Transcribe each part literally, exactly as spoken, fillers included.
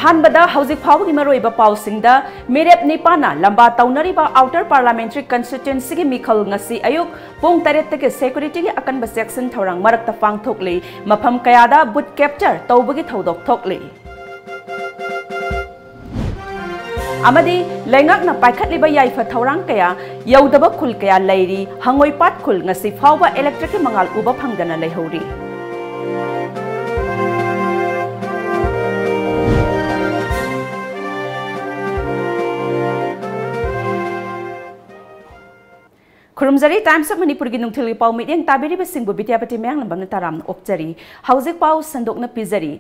ꯑꯍꯥꯟꯕꯗ ꯍꯧꯖꯤꯛ ꯐꯥꯎꯕꯒꯤ ꯃꯔꯨꯑꯣꯏꯕ ꯄꯥꯎꯁꯤꯡꯗ, ꯃꯤꯔꯦꯞ ꯅꯤꯄꯥꯟꯅ ꯂꯝꯕꯥ ꯇꯧꯅꯔꯤꯕ ꯑꯥꯎꯇꯔ ꯄꯥꯔꯂꯥꯃꯦꯟꯇꯔꯤ ꯀꯟꯁꯇꯤꯇ꯭ꯌꯨꯟꯁꯤꯒꯤ ꯃꯤꯈꯜ ꯉꯁꯤ ꯑꯌꯨꯛ ꯄꯨꯡ ꯇꯔꯦꯠꯇꯒꯤ ꯁꯦꯀ꯭ꯌꯨꯔꯤꯇꯤꯒꯤ ꯑꯀꯟꯕ ꯆꯦꯛꯁꯤꯟ ꯊꯧꯔꯥꯡ ꯃꯔꯛꯇ ꯄꯥꯡꯊꯣꯛꯂꯤ꯫ ꯃꯐꯝ ꯀꯌꯥꯗ ꯕꯨꯠ ꯀꯦꯞꯆꯔ ꯇꯧꯕꯒꯤ ꯊꯧꯗꯣꯛ ꯊꯣꯛꯂꯤ꯫ ꯑꯃꯗꯤ ꯂꯩꯉꯥꯛꯅ ꯄꯥꯏꯈꯠꯂꯤꯕ ꯌꯥꯏꯐ ꯊꯧꯔꯥꯡ ꯀꯌꯥ ꯌꯧꯗꯕ ꯈꯨꯜ ꯀꯌꯥ ꯂꯩꯔꯤ꯫ ꯍꯪꯉꯣꯏꯄꯥꯠ ꯈꯨꯜ ꯉꯁꯤ ꯐꯥꯎꯕ ꯏꯂꯦꯛꯇ꯭ꯔꯤꯛꯀꯤ ꯃꯉꯥꯜ ꯎꯕ ꯐꯪꯗꯅ ꯂꯩꯍꯧꯔꯤ꯫ ꯈꯨꯔꯨꯝꯖꯔꯤ꯫ Times of ꯃꯅꯤꯄꯨꯔꯒꯤ ꯅꯨꯡꯊꯤꯜꯒꯤ ꯄꯥꯎ ꯃꯤꯠꯌꯦꯡ ꯇꯥꯕꯤꯔꯤꯕꯁꯤꯡꯕꯨ ꯕꯤꯗ꯭ꯌꯥꯄꯇꯤ ꯃꯌꯥꯡꯂꯝꯕꯝꯅ ꯇꯔꯥꯝꯅ ꯑꯣꯛꯆꯔꯤ꯫ ꯍꯧꯖꯤꯛ ꯄꯥꯎ ꯁꯟꯗꯣꯛꯅ ꯄꯤꯖꯔꯤ꯫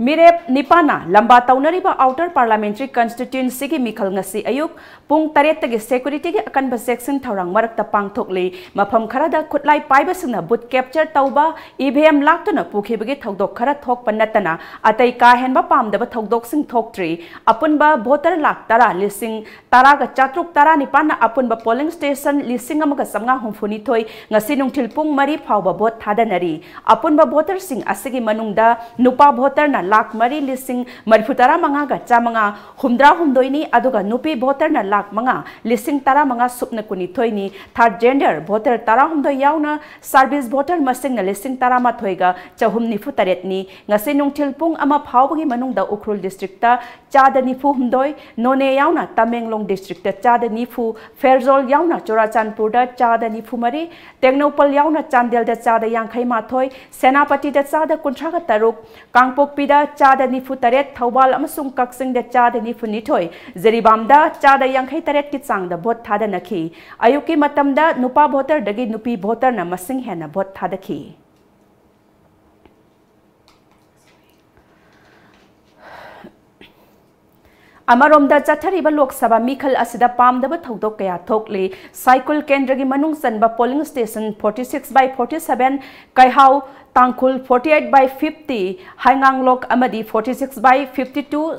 ꯃꯤꯔꯦꯞ ꯅꯤꯄꯥꯟꯅ ꯂꯝꯕꯥ ꯇꯧꯅꯔꯤꯕ ꯑꯥꯎꯇꯔ ꯄꯥꯔꯂꯥꯃꯦꯟꯇꯔꯤ ꯀꯟꯁꯇꯤꯇ꯭ꯌꯨꯟꯁꯤꯒꯤ ꯃꯤꯈꯜ ꯉꯁꯤ ꯑꯌꯨꯛ ꯄꯨꯡ ꯇꯔꯦꯠꯇꯒꯤ ꯁꯦꯀ꯭ꯌꯨꯔꯤꯇꯤꯒꯤ ꯑꯀꯟꯕ ꯆꯦꯛꯁꯤꯟ ꯊꯧꯔꯥꯡ ꯃꯔꯛꯇ ꯄꯥꯡꯊꯣꯛꯂꯤ꯫ ꯃꯐꯝ ꯈꯔꯗ ꯈꯨꯠꯂꯥꯏ ꯄꯥꯏꯕꯁꯤꯡꯅ ꯕꯨꯠ ꯀꯦꯞꯆꯔ ꯇꯧꯕ, ꯏ ꯚꯤ ꯑꯦꯝ ꯂꯥꯛꯇꯨꯅ ꯄꯨꯈꯤꯕꯒꯤ ꯊꯧꯗꯣꯛ ꯈꯔ ꯊꯣꯛꯄ ꯅꯠꯇꯅ ꯑꯇꯩ ꯀꯥ ꯍꯦꯟꯕ ꯄꯥꯝꯗꯕ ꯊꯧꯗꯣꯛꯁꯤꯡ ꯊꯣꯛꯇ꯭ꯔꯤ꯫ ꯑꯄꯨꯟꯕ ꯚꯣꯇꯔ ꯂꯥꯈ ꯇꯔꯥ ꯂꯤꯁꯤꯡ ꯇꯔꯥꯒ ꯆꯥꯇ꯭ꯔꯨꯛ ꯇꯔꯥꯅꯤꯄꯥꯟꯅ ꯑꯄꯨꯟꯕ ꯄꯣꯂꯤꯡ ꯁ꯭ꯇꯦꯁꯟ ꯂꯤꯁꯤꯡ ꯑꯃꯒ ꯆꯥꯝꯃꯉꯥ ꯍꯨꯝꯐꯨꯅꯤꯊꯣꯏ ꯉꯁꯤ ꯅꯨꯡꯊꯤꯜ ꯄꯨꯡ ꯃꯔꯤ ꯐꯥꯎꯕ ꯚꯣꯠ ꯊꯥꯗꯅꯔꯤ꯫ ꯑꯄꯨꯟꯕ ꯚꯣꯇꯔꯁꯤꯡ ꯑꯁꯤꯒꯤ ꯃꯅꯨꯡꯗ ꯅꯨꯄꯥ ꯚꯣꯇꯔꯅ ꯂꯥꯈ ꯃꯔꯤ ꯂꯤꯁꯤꯡ ꯃꯔꯤꯐꯨ ꯇꯔꯥ ꯃꯉꯥꯒ ꯆꯥꯝꯃꯉꯥ ꯍꯨꯝꯗ꯭ꯔꯥ ꯍꯨꯝꯗꯣꯏꯅꯤ, ꯑꯗꯨꯒ ꯅꯨꯄꯤ ꯚꯣꯇꯔꯅ ꯂꯥꯈ ꯃꯉꯥ ꯂꯤꯁꯤꯡ ꯇꯔꯥ ꯃꯉꯥ ꯁꯨꯞꯅ ꯀꯨꯟꯅꯤꯊꯣꯏꯅꯤ꯫ ꯊꯥꯔꯗ ꯖꯦꯟꯗꯔ ꯚꯣꯇꯔ ꯇꯔꯥꯍꯨꯝꯗꯣꯏ ꯌꯥꯎꯅ ꯁꯥꯔꯚꯤꯁ ꯚꯣꯇꯔ ꯃꯁꯤꯡꯅ ꯂꯤꯁꯤꯡ ꯇꯔꯥꯃꯥꯊꯣꯏꯒ ꯆꯍꯨꯝ ꯅꯤꯐꯨ ꯇꯔꯦꯠꯅꯤ꯫ ꯉꯁꯤ ꯅꯨꯡꯊꯤꯜ ꯄꯨꯡ ꯑꯃ ꯐꯥꯎꯕꯒꯤ ꯃꯅꯨꯡꯗ ꯎꯈ꯭ꯔꯨꯜ ꯗꯤꯁꯇ꯭ꯔꯤꯛꯇ ꯆꯥꯗ ꯅꯤꯐꯨ ꯍꯨꯝꯗꯣꯏ, ꯅꯣꯅꯦ ꯌꯥꯎꯅ ꯇꯃꯦꯡꯂꯣꯡ ꯗꯤꯁꯇ꯭ꯔꯤꯛꯇ ꯆꯥꯗ ꯅꯤꯐꯨ, ꯐꯦꯔꯖꯣꯜ ꯌꯥꯎꯅ ꯆꯨꯔꯥꯆꯥꯟꯄꯨꯔꯗ ꯆꯥꯗ ꯅꯤꯐꯨ ꯃꯔꯤ, ꯇꯦꯡꯅꯧꯄꯜ ꯌꯥꯎꯅ ꯆꯥꯟꯗꯦꯜꯗ ꯆꯥꯗ ꯌꯥꯡꯈꯩ ꯃꯥꯊꯣꯏ, ꯁꯦꯅꯥꯄꯇꯤꯗ ꯆꯥꯗ ꯀꯨꯟꯊ꯭ꯔꯥꯒ ꯇꯔꯨꯛ, ꯀꯥꯡꯄꯣꯛꯄꯤꯗ ꯆꯥꯗ ꯅꯤꯐꯨ ꯇꯔꯦꯠ, ꯊꯧꯕꯥꯜ ꯑꯃꯁꯨꯡ ꯀꯛꯆꯤꯡꯗ ꯆꯥꯗ ꯅꯤꯐꯨ ꯅꯤꯊꯣꯏ, ꯖꯤꯔꯤꯕꯥꯝꯗ ꯆꯥꯗ ꯌꯥꯡꯈꯩ ꯇꯔꯦꯠꯀꯤ ꯆꯥꯡꯗ ꯚꯣꯠ ꯊꯥꯗꯅꯈꯤ꯫ ꯑꯌꯨꯛꯀꯤ ꯃꯇꯝꯗ ꯅꯨꯄꯥ ꯚꯣꯇꯔꯗꯒꯤ ꯅꯨꯄꯤ ꯚꯣꯇꯔꯅ ꯃꯁꯤꯡ ꯍꯦꯟꯅ ꯚꯣꯠ ꯊꯥꯗꯈꯤ꯫ ꯑꯃꯔꯣꯝꯗ ꯆꯠꯊꯔꯤꯕ ꯂꯣꯛ ꯁꯚꯥ ꯃꯤꯈꯜ ꯑꯁꯤꯗ ꯄꯥꯝꯗꯕ ꯊꯧꯗꯣꯛ ꯀꯌꯥ ꯊꯣꯛꯂꯤ꯫ ꯁꯥꯏꯀꯨꯜ ꯀꯦꯟꯗ꯭ꯔꯒꯤ ꯃꯅꯨꯡ ꯆꯟꯕ polling station forty six by forty seven, Keihao, Tangkhul forty eight by fifty, ꯍꯩꯉꯥꯡꯂꯣꯛ ꯑꯃꯗꯤ forty six by fifty two,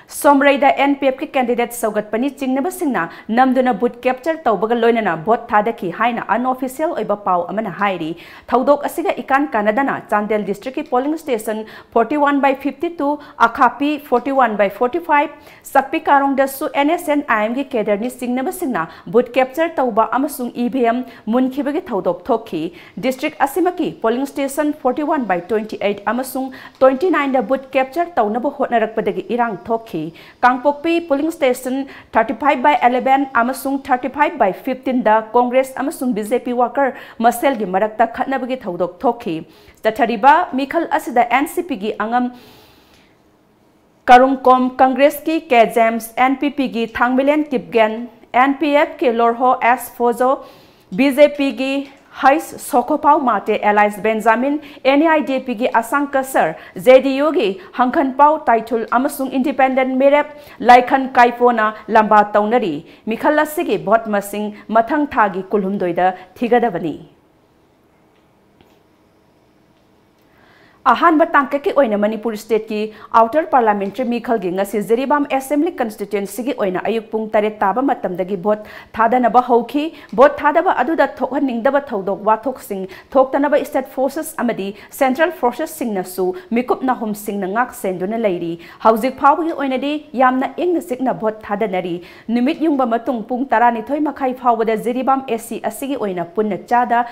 ꯁꯣꯝꯔꯩꯗ N P F ꯀꯤ candidate ꯁꯧꯒꯠꯄꯅꯤ ꯆꯤꯡꯅꯕꯁꯤꯡꯅ ꯅꯝꯗꯨꯅ booth capture ꯇꯧꯕꯒ ꯂꯣꯏꯅꯅ vote ꯊꯥꯗꯈꯤ ꯍꯥꯏꯅ unofficial ꯑꯣꯏꯕ ꯄꯥꯎ ꯑꯃꯅ ꯍꯥꯏꯔꯤ꯫ ꯊꯧꯗꯣꯛ ꯑꯁꯤꯒ ꯏꯀꯥꯟ ꯀꯥꯟꯅꯗꯅ ꯆꯥꯟꯗꯦꯜ district ꯀꯤ polling station forty one by fifty two, ꯑꯈꯥꯄꯤ forty one by forty five, ꯁꯛꯄꯤ ꯀꯥꯔꯣꯡꯗꯁꯨ N S N I M ꯒꯤ cadre ꯅꯤ ꯆꯤꯡꯅꯕꯁꯤꯡꯅ booth capture ꯇꯧꯕ ꯑꯃꯁꯨꯡ E V M ꯃꯨꯟꯈꯤꯕꯒꯤ ꯊꯧꯗꯣꯛ ꯊꯣꯛꯈꯤ꯫ District ꯑꯁꯤꯃꯛꯀꯤ polling station forty one by twenty eight ꯑꯃꯁꯨꯡ twenty nine ꯗ booth capture ꯇꯧꯅꯕ ꯍꯣꯠꯅꯔꯛꯄꯗꯒꯤ ꯏꯔꯥꯡ ꯊꯣꯛꯈꯤ꯫ ꯀꯥꯡꯄꯣꯛꯄꯤ polling station thirty five by eleven ꯑꯃꯁꯨꯡ thirty five by fifteen the Congress ꯑꯃꯁꯨꯡ B J P worker ꯃꯁꯦꯜꯒꯤ ꯃꯔꯛꯇ ꯈꯠꯅꯕꯒꯤ ꯊꯧꯗꯣꯛ ꯊꯣꯛꯈꯤ꯫ ꯆꯠꯊꯔꯤꯕ ꯃꯤꯈꯜ ꯑꯁꯤꯗ N C P ꯒꯤ ꯑꯉꯝ ꯀꯔꯨꯡꯀꯣꯝ, Congress ꯀꯤ K James, N P P ꯒꯤ ꯊꯥꯡꯃꯩꯂꯦꯟ ꯀꯤꯞꯒꯦꯟ, N P F ꯀꯤ ꯂꯣꯔꯍꯣ S ꯐꯣꯖꯣ, B J P ꯒꯤ ꯍꯩꯁ ꯁꯣꯈꯣꯄꯥꯎ Mate alias Benjamin, N E I D P ꯒꯤ ꯑꯁꯥꯡ ꯀꯁꯔ, J D U ꯒꯤ ꯍꯪꯈꯟꯄꯥꯎ ꯇꯥꯏꯊꯨꯜ ꯑꯃꯁꯨꯡ independent ꯃꯤꯔꯦꯞ ꯂꯥꯏꯈꯟ ꯀꯥꯏꯄꯣꯅ ꯂꯝꯕꯥ ꯇꯧꯅꯔꯤ꯫ ꯃꯤꯈꯜ ꯑꯁꯤꯒꯤ vote ꯃꯁꯤꯡ ꯃꯊꯪ ꯊꯥꯒꯤ ꯀꯨꯟꯍꯨꯝꯗꯣꯏꯗ ꯊꯤꯒꯗꯕꯅꯤ꯫ ꯑꯍꯥꯟꯕ ꯇꯥꯡꯀꯛꯀꯤ ꯑꯣꯏꯅ ꯃꯅꯤꯄꯨꯔ state ꯀꯤ outer parliamentary ꯃꯤꯈꯜꯒꯤ ꯉꯁꯤ ꯖꯤꯔꯤꯕꯥꯝ assembly constituency ꯒꯤ ꯑꯣꯏꯅ ꯑꯌꯨꯛ ꯄꯨꯡ ꯇꯔꯦꯠ ꯇꯥꯕ ꯃꯇꯝꯗꯒꯤ vote ꯊꯥꯗꯅꯕ ꯍꯧꯈꯤ꯫ Vote ꯊꯥꯗꯕ ꯑꯗꯨꯗ ꯊꯣꯛꯍꯟꯅꯤꯡꯗꯕ ꯊꯧꯗꯣꯛ ꯋꯥꯊꯣꯛꯁꯤꯡ ꯊꯣꯛꯇꯅꯕ state forces ꯑꯃꯗꯤ central forces ꯁꯤꯡꯅꯁꯨ ꯃꯤꯀꯨꯞ ꯅꯥꯍꯨꯝꯁꯤꯡꯅ ꯉꯥꯛ ꯁꯦꯟꯗꯨꯅ ꯂꯩꯔꯤ꯫ ꯍꯧꯖꯤꯛ ꯐꯥꯎꯕꯒꯤ ꯑꯣꯏꯅꯗꯤ ꯌꯥꯝꯅ ꯏꯪꯅ ꯆꯤꯛꯅ vote ꯊꯥꯗꯅꯔꯤ꯫ ꯅꯨꯃꯤꯠ ꯌꯨꯡꯕ ꯃꯇꯨꯡ ꯄꯨꯡ ꯇꯔꯥꯅꯤꯊꯣꯏ ꯃꯈꯥꯏ ꯐꯥꯎꯕꯗ ꯖꯤꯔꯤꯕꯥꯝ A C ꯑꯁꯤꯒꯤ ꯑꯣꯏꯅ ꯄꯨꯟꯅ ꯆꯥꯗ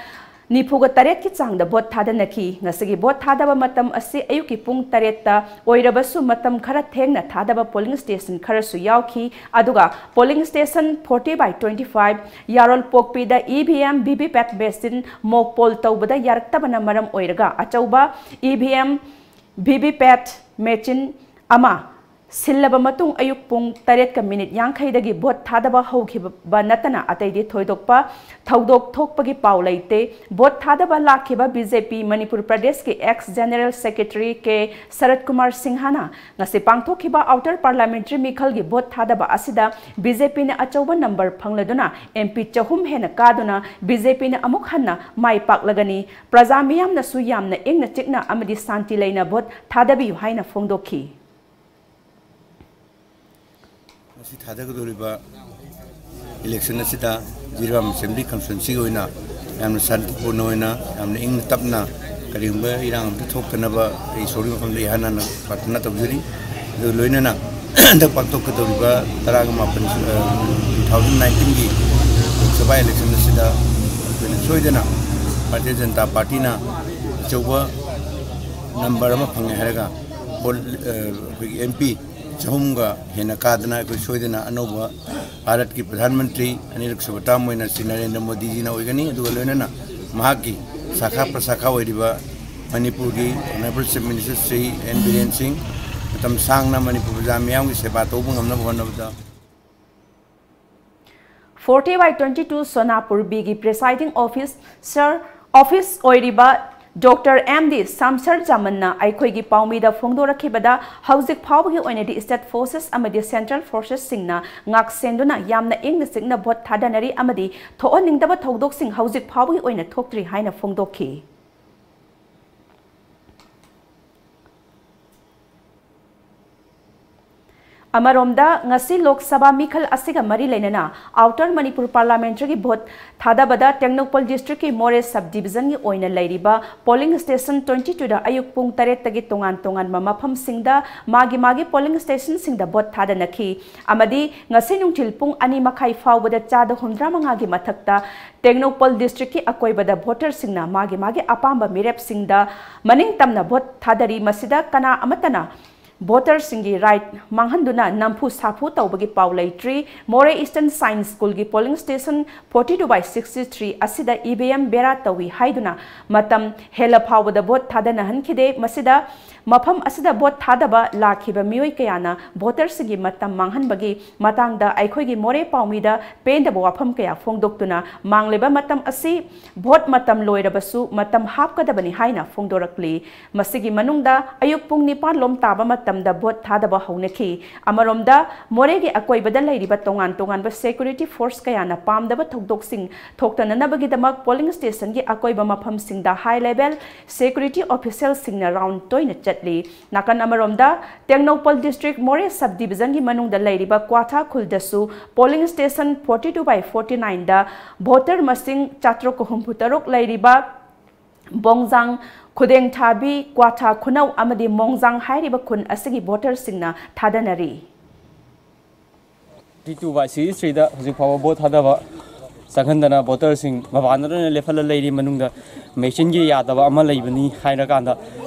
ꯅꯤꯐꯨꯒ ꯇꯔꯦꯠꯀꯤ ꯆꯥꯡꯗ vote ꯊꯥꯗꯅꯈꯤ꯫ ꯉꯁꯤꯒꯤ vote ꯊꯥꯗꯕ ꯃꯇꯝ ꯑꯁꯤ ꯑꯌꯨꯛꯀꯤ ꯄꯨꯡ ꯇꯔꯦꯠꯇ ꯑꯣꯏꯔꯕꯁꯨ ꯃꯇꯝ ꯈꯔ ꯊꯦꯡꯅ ꯊꯥꯗꯕ polling station ꯈꯔꯁꯨ ꯌꯥꯎꯈꯤ꯫ ꯑꯗꯨꯒ polling station forty by twenty five ꯌꯥꯔꯣꯜꯄꯣꯛꯄꯤꯗ E V M V V P A T machine mock poll ꯇꯧꯕꯗ ꯌꯥꯔꯛꯇꯕꯅ ꯃꯔꯝ ꯑꯣꯏꯔꯒ ꯑꯆꯧꯕ E V M V V P A T machine ꯑꯃ ꯁꯤꯜꯂꯕ ꯃꯇꯨꯡ ꯑꯌꯨꯛ ꯄꯨꯡ ꯇꯔꯦꯠꯀ ꯃꯤꯅꯤꯠ ꯌꯥꯡꯈꯩꯗꯒꯤ vote ꯊꯥꯗꯕ ꯍꯧꯈꯤꯕ ꯅꯠꯇꯅ ꯑꯇꯩꯗꯤ ꯊꯣꯏꯗꯣꯛꯄ ꯊꯧꯗꯣꯛ ꯊꯣꯛꯄꯒꯤ ꯄꯥꯎ ꯂꯩꯇꯦ꯫ Vote ꯊꯥꯗꯕ ꯂꯥꯛꯈꯤꯕ B J P ꯃꯅꯤꯄꯨꯔ ꯄ꯭ꯔꯗꯦꯁꯀꯤ ex general secretary K ꯁꯔꯠ ꯀꯨꯃꯥꯔ ꯁꯤꯡꯍꯅ ꯉꯁꯤ ꯄꯥꯡꯊꯣꯛꯈꯤꯕ outer parliamentary ꯃꯤꯈꯜꯒꯤ vote ꯊꯥꯗꯕ ꯑꯁꯤꯗ B J P ꯅ ꯑꯆꯧꯕ number ꯐꯪꯂꯗꯨꯅ M P ꯆꯍꯨꯝ ꯍꯦꯟꯅ ꯀꯥꯗꯨꯅ B J P ꯅ ꯑꯃꯨꯛ ꯍꯟꯅ ꯃꯥꯏ ꯄꯥꯛꯂꯒꯅꯤ꯫ ꯄ꯭ꯔꯖꯥ ꯃꯤꯌꯥꯝꯅꯁꯨ ꯌꯥꯝꯅ ꯏꯪꯅ ꯆꯤꯛꯅ ꯑꯃꯗꯤ ꯁꯥꯟꯇꯤ ꯂꯩꯅ vote ꯊꯥꯗꯕꯤꯌꯨ ꯍꯥꯏꯅ ꯐꯣꯡꯗꯣꯛꯈꯤ꯫ ꯊꯥꯗꯒꯗꯧꯔꯤꯕ election ꯑꯁꯤꯗ ꯖꯤꯔꯤꯕꯥꯝ Assembly Constituencyꯒꯤ ꯑꯣꯏꯅ ꯌꯥꯝꯅ ꯁꯥꯟꯇꯤꯄꯨꯔꯅ ꯑꯣꯏꯅ, ꯌꯥꯝꯅ ꯏꯪꯅ ꯇꯞꯅ, ꯀꯔꯤꯒꯨꯝꯕ ꯏꯔꯥꯡ ꯑꯃꯠꯇ ꯊꯣꯛꯇꯅꯕ ꯑꯩ ꯏꯁꯣꯔꯒꯤ ꯃꯐꯝꯗ ꯏꯍꯥꯟ ꯍꯥꯟꯅ ꯄ꯭ꯔꯥꯔꯊꯅꯥ ꯇꯧꯖꯔꯤ꯫ ꯑꯗꯨꯒ ꯂꯣꯏꯅꯅ ꯍꯟꯗꯛ ꯄꯥꯡꯊꯣꯛꯀꯗꯧꯔꯤꯕ ꯇꯔꯥꯒ ꯃꯥꯄꯟ, ꯑ, two thousand nineteenꯒꯤ Lok Sabha election ꯑꯁꯤꯗ ꯑꯩꯈꯣꯏꯅ ꯁꯣꯏꯗꯅ ꯚꯥꯔꯇꯤꯌ ꯖꯅꯇꯥ ꯄꯥꯔꯇꯤꯅ ꯑꯆꯧꯕ number ꯑꯃ ꯐꯪꯉꯦ ꯍꯥꯏꯔꯒ, ꯄꯣꯜ-, ꯑ, ꯑꯩꯈꯣꯏꯒꯤ MP ꯆꯍꯨꯝꯒ ꯍꯦꯟꯅ ꯀꯥꯗꯅ ꯑꯩꯈꯣꯏ ꯁꯣꯏꯗꯅ ꯑꯅꯧꯕ ꯚꯥꯔꯠꯀꯤ ꯄ꯭ꯔꯙꯥꯟ ꯃꯟꯇ꯭ꯔꯤ ꯑꯅꯤꯔꯛ ꯁꯨꯕ term ꯑꯣꯏꯅ ꯁ꯭ꯔꯤ ꯅꯔꯦꯟꯗ꯭ꯔ ꯃꯣꯗꯤꯖꯤꯅ ꯑꯣꯏꯒꯅꯤ꯫ ꯑꯗꯨꯒ ꯂꯣꯏꯅꯅ ꯃꯍꯥꯛꯀꯤ ꯁꯥꯈꯥ ꯄ꯭ꯔꯁꯥꯈꯥ ꯑꯣꯏꯔꯤꯕ ꯃꯅꯤꯄꯨꯔꯒꯤ Honourable Chief Minister Shri N Biren Singh ꯃꯇꯝ ꯁꯥꯡꯅ ꯃꯅꯤꯄꯨꯔ ꯄ꯭ꯔꯖꯥ ꯃꯤꯌꯥꯝꯒꯤ ꯁꯦꯕꯥ ꯇꯧꯕ ꯉꯝꯅꯕ ꯍꯣꯠꯅꯕꯗ forty by twenty two ꯁꯣꯅꯥꯄꯨꯔ Bꯒꯤ presiding officer, office ꯑꯣꯏꯔꯤꯕ Doctor M D ꯁꯝꯁꯔ ꯖꯥꯃꯟꯅ ꯑꯩꯈꯣꯏꯒꯤ ꯄꯥꯎꯃꯤꯗ ꯐꯣꯡꯗꯣꯔꯛꯈꯤꯕꯗ, ꯍꯧꯖꯤꯛ ꯐꯥꯎꯕꯒꯤ ꯑꯣꯏꯅꯗꯤ state forces ꯑꯃꯗꯤ central forcesꯁꯤꯡꯅ ꯉꯥꯛꯁꯦꯟꯗꯨꯅ ꯌꯥꯝꯅ ꯏꯪꯅ ꯆꯤꯛꯅ ꯚꯣꯠ ꯊꯥꯗꯅꯔꯤ ꯑꯃꯗꯤ ꯊꯣꯛꯍꯟꯅꯤꯡꯗꯕ ꯊꯧꯗꯣꯛꯁꯤꯡ ꯍꯧꯖꯤꯛ ꯐꯥꯎꯕꯒꯤ ꯑꯣꯏꯅ ꯊꯣꯛꯇ꯭ꯔꯤ ꯍꯥꯏꯅ ꯐꯣꯡꯗꯣꯛꯈꯤ꯫ ꯑꯃꯔꯣꯝꯗ, ꯉꯁꯤ ꯂꯣꯛ ꯁꯚꯥ ꯃꯤꯈꯜ ꯑꯁꯤꯒ ꯃꯔꯤ ꯂꯩꯅꯅ Outer Manipur Parliamentaryꯒꯤ ꯚꯣꯠ ꯊꯥꯗꯕꯗ ꯇꯦꯡꯅꯧꯄꯜ districtꯀꯤ ꯃꯣꯔꯦ sub divisionꯒꯤ ꯑꯣꯏꯅ ꯂꯩꯔꯤꯕ polling station twenty twoꯗ ꯑꯌꯨꯛ ꯄꯨꯡ ꯇꯔꯦꯠꯇꯒꯤ ꯇꯣꯉꯥꯟ ꯇꯣꯉꯥꯟꯕ ꯃꯐꯝꯁꯤꯡꯗ ꯃꯥꯒꯤ ꯃꯥꯒꯤ polling stationꯁꯤꯡꯗ ꯚꯣꯠ ꯊꯥꯗꯅꯈꯤ꯫ ꯑꯃꯗꯤ ꯉꯁꯤ ꯅꯨꯡꯊꯤꯜ ꯄꯨꯡ ꯑꯅꯤ ꯃꯈꯥꯏ ꯐꯥꯎꯕꯗ ꯆꯥꯗ ꯍꯨꯝꯗ꯭ꯔꯥ ꯃꯉꯥꯒꯤ ꯃꯊꯛꯇ ꯇꯦꯡꯅꯧꯄꯜ districtꯀꯤ ꯑꯀꯣꯏꯕꯗ voterꯁꯤꯡꯅ ꯃꯥꯒꯤ ꯃꯥꯒꯤ ꯑꯄꯥꯝꯕ ꯃꯤꯔꯦꯞꯁꯤꯡꯗ ꯃꯅꯤꯡ ꯇꯝꯅ ꯚꯣꯠ ꯊꯥꯗꯔꯤ꯫ ꯃꯁꯤꯗ ꯀꯅꯥ ꯑꯃꯠꯇꯅ voterꯁꯤꯡꯒꯤ right ꯃꯥꯡꯍꯟꯗꯨꯅ ꯅꯝꯐꯨ ꯁꯥꯐꯨ ꯇꯧꯕꯒꯤ ꯄꯥꯎ ꯂꯩꯇ꯭ꯔꯤ꯫ ꯃꯣꯔꯦ Eastern Science Schoolꯒꯤ polling station forty two by sixty three ꯑꯁꯤꯗ EVM ꯕꯦꯔꯥ ꯇꯧꯏ ꯍꯥꯏꯗꯨꯅ ꯃꯇꯝ ꯍꯦꯜꯂ ꯐꯥꯎꯕꯗ ꯚꯣꯠ ꯊꯥꯗꯅꯍꯟꯈꯤꯗꯦ꯫ ꯃꯁꯤꯗ ꯃꯐꯝ ꯑꯁꯤꯗ ꯚꯣꯠ ꯊꯥꯗꯕ ꯂꯥꯛꯈꯤꯕ ꯃꯤꯑꯣꯏ ꯀꯌꯥꯅ voterꯁꯤꯡꯒꯤ ꯃꯇꯝ ꯃꯥꯡꯍꯟꯕꯒꯤ ꯃꯇꯥꯡꯗ ꯑꯩꯈꯣꯏꯒꯤ ꯃꯣꯔꯦ ꯄꯥꯎꯃꯤꯗ ꯄꯦꯟꯗꯕ ꯋꯥꯐꯝ ꯀꯌꯥ ꯐꯣꯡꯗꯣꯛꯇꯨꯅ ꯃꯥꯡꯂꯤꯕ ꯃꯇꯝ ꯑꯁꯤ ꯚꯣꯠ ꯃꯇꯝ ꯂꯣꯏꯔꯕꯁꯨ ꯃꯇꯝ ꯍꯥꯞꯀꯗꯕꯅꯤ ꯍꯥꯏꯅ ꯐꯣꯡꯗꯣꯔꯛꯂꯤ꯫ ꯃꯁꯤꯒꯤ ꯃꯅꯨꯡꯗ ꯑꯌꯨꯛ ꯄꯨꯡ ꯅꯤꯄꯥꯟ ꯂꯣꯝ ꯇꯥꯕ ꯃꯇꯝ ꯃꯇꯝꯗ ꯚꯣꯠ ꯊꯥꯗꯕ ꯍꯧꯅꯈꯤ꯫ ꯑꯃꯔꯣꯝꯗ, ꯃꯣꯔꯦꯒꯤ ꯑꯀꯣꯏꯕꯗ ꯂꯩꯔꯤꯕ ꯇꯣꯉꯥꯟ ꯇꯣꯉꯥꯟꯕ security force ꯀꯌꯥꯅ ꯄꯥꯝꯗꯕ ꯊꯧꯗꯣꯛꯁꯤꯡ ꯊꯣꯛꯇꯅꯅꯕꯒꯤꯗꯃꯛ polling stationꯒꯤ ꯑꯀꯣꯏꯕ ꯃꯐꯝꯁꯤꯡꯗ high level security officialꯁꯤꯡꯅ round ꯇꯣꯏꯅ ꯆꯠꯂꯤ꯫ ꯅꯥꯀꯟ ꯑꯃꯔꯣꯝꯗ, ꯇꯦꯡꯅꯧꯄꯜ district ꯃꯣꯔꯦ sub divisionꯒꯤ ꯃꯅꯨꯡꯗ ꯂꯩꯔꯤꯕ ꯀ꯭ꯋꯥꯊꯥ ꯈꯨꯜꯗꯁꯨ polling station forty two by forty nineꯗ voter ꯃꯁꯤꯡ ꯆꯥꯇ꯭ꯔꯨꯛ ꯍꯨꯝꯐꯨ ꯇꯔꯨꯛ ꯂꯩꯔꯤꯕ ꯕꯣꯡꯖꯥꯡ, ꯈꯨꯗꯦꯡꯊꯥꯕꯤ, ꯀ꯭ꯋꯥꯊꯥ ꯈꯨꯅꯧ ꯑꯃꯗꯤ ꯃꯣꯡꯖꯥꯡ ꯍꯥꯏꯔꯤꯕ ꯈꯨꯟ ꯑꯁꯤꯒꯤ voterꯁꯤꯡꯅ ꯊꯥꯗꯅꯔꯤ꯫ Forty two by sixty threeꯗ ꯍꯧꯖꯤꯛ ꯐꯥꯎꯕ ꯚꯣꯠ ꯊꯥꯗꯕ ꯆꯪꯍꯟꯗꯅ voterꯁꯤꯡ ꯃꯄꯥꯟꯗ ꯂꯣꯏꯅ ꯂꯦꯞꯍꯜꯂ ꯂꯩꯔꯤ꯫ ꯃꯅꯨꯡꯗ machineꯒꯤ ꯌꯥꯗꯕ ꯑꯃ ꯂꯩꯕꯅꯤ ꯍꯥꯏꯔꯀꯥꯟꯗ,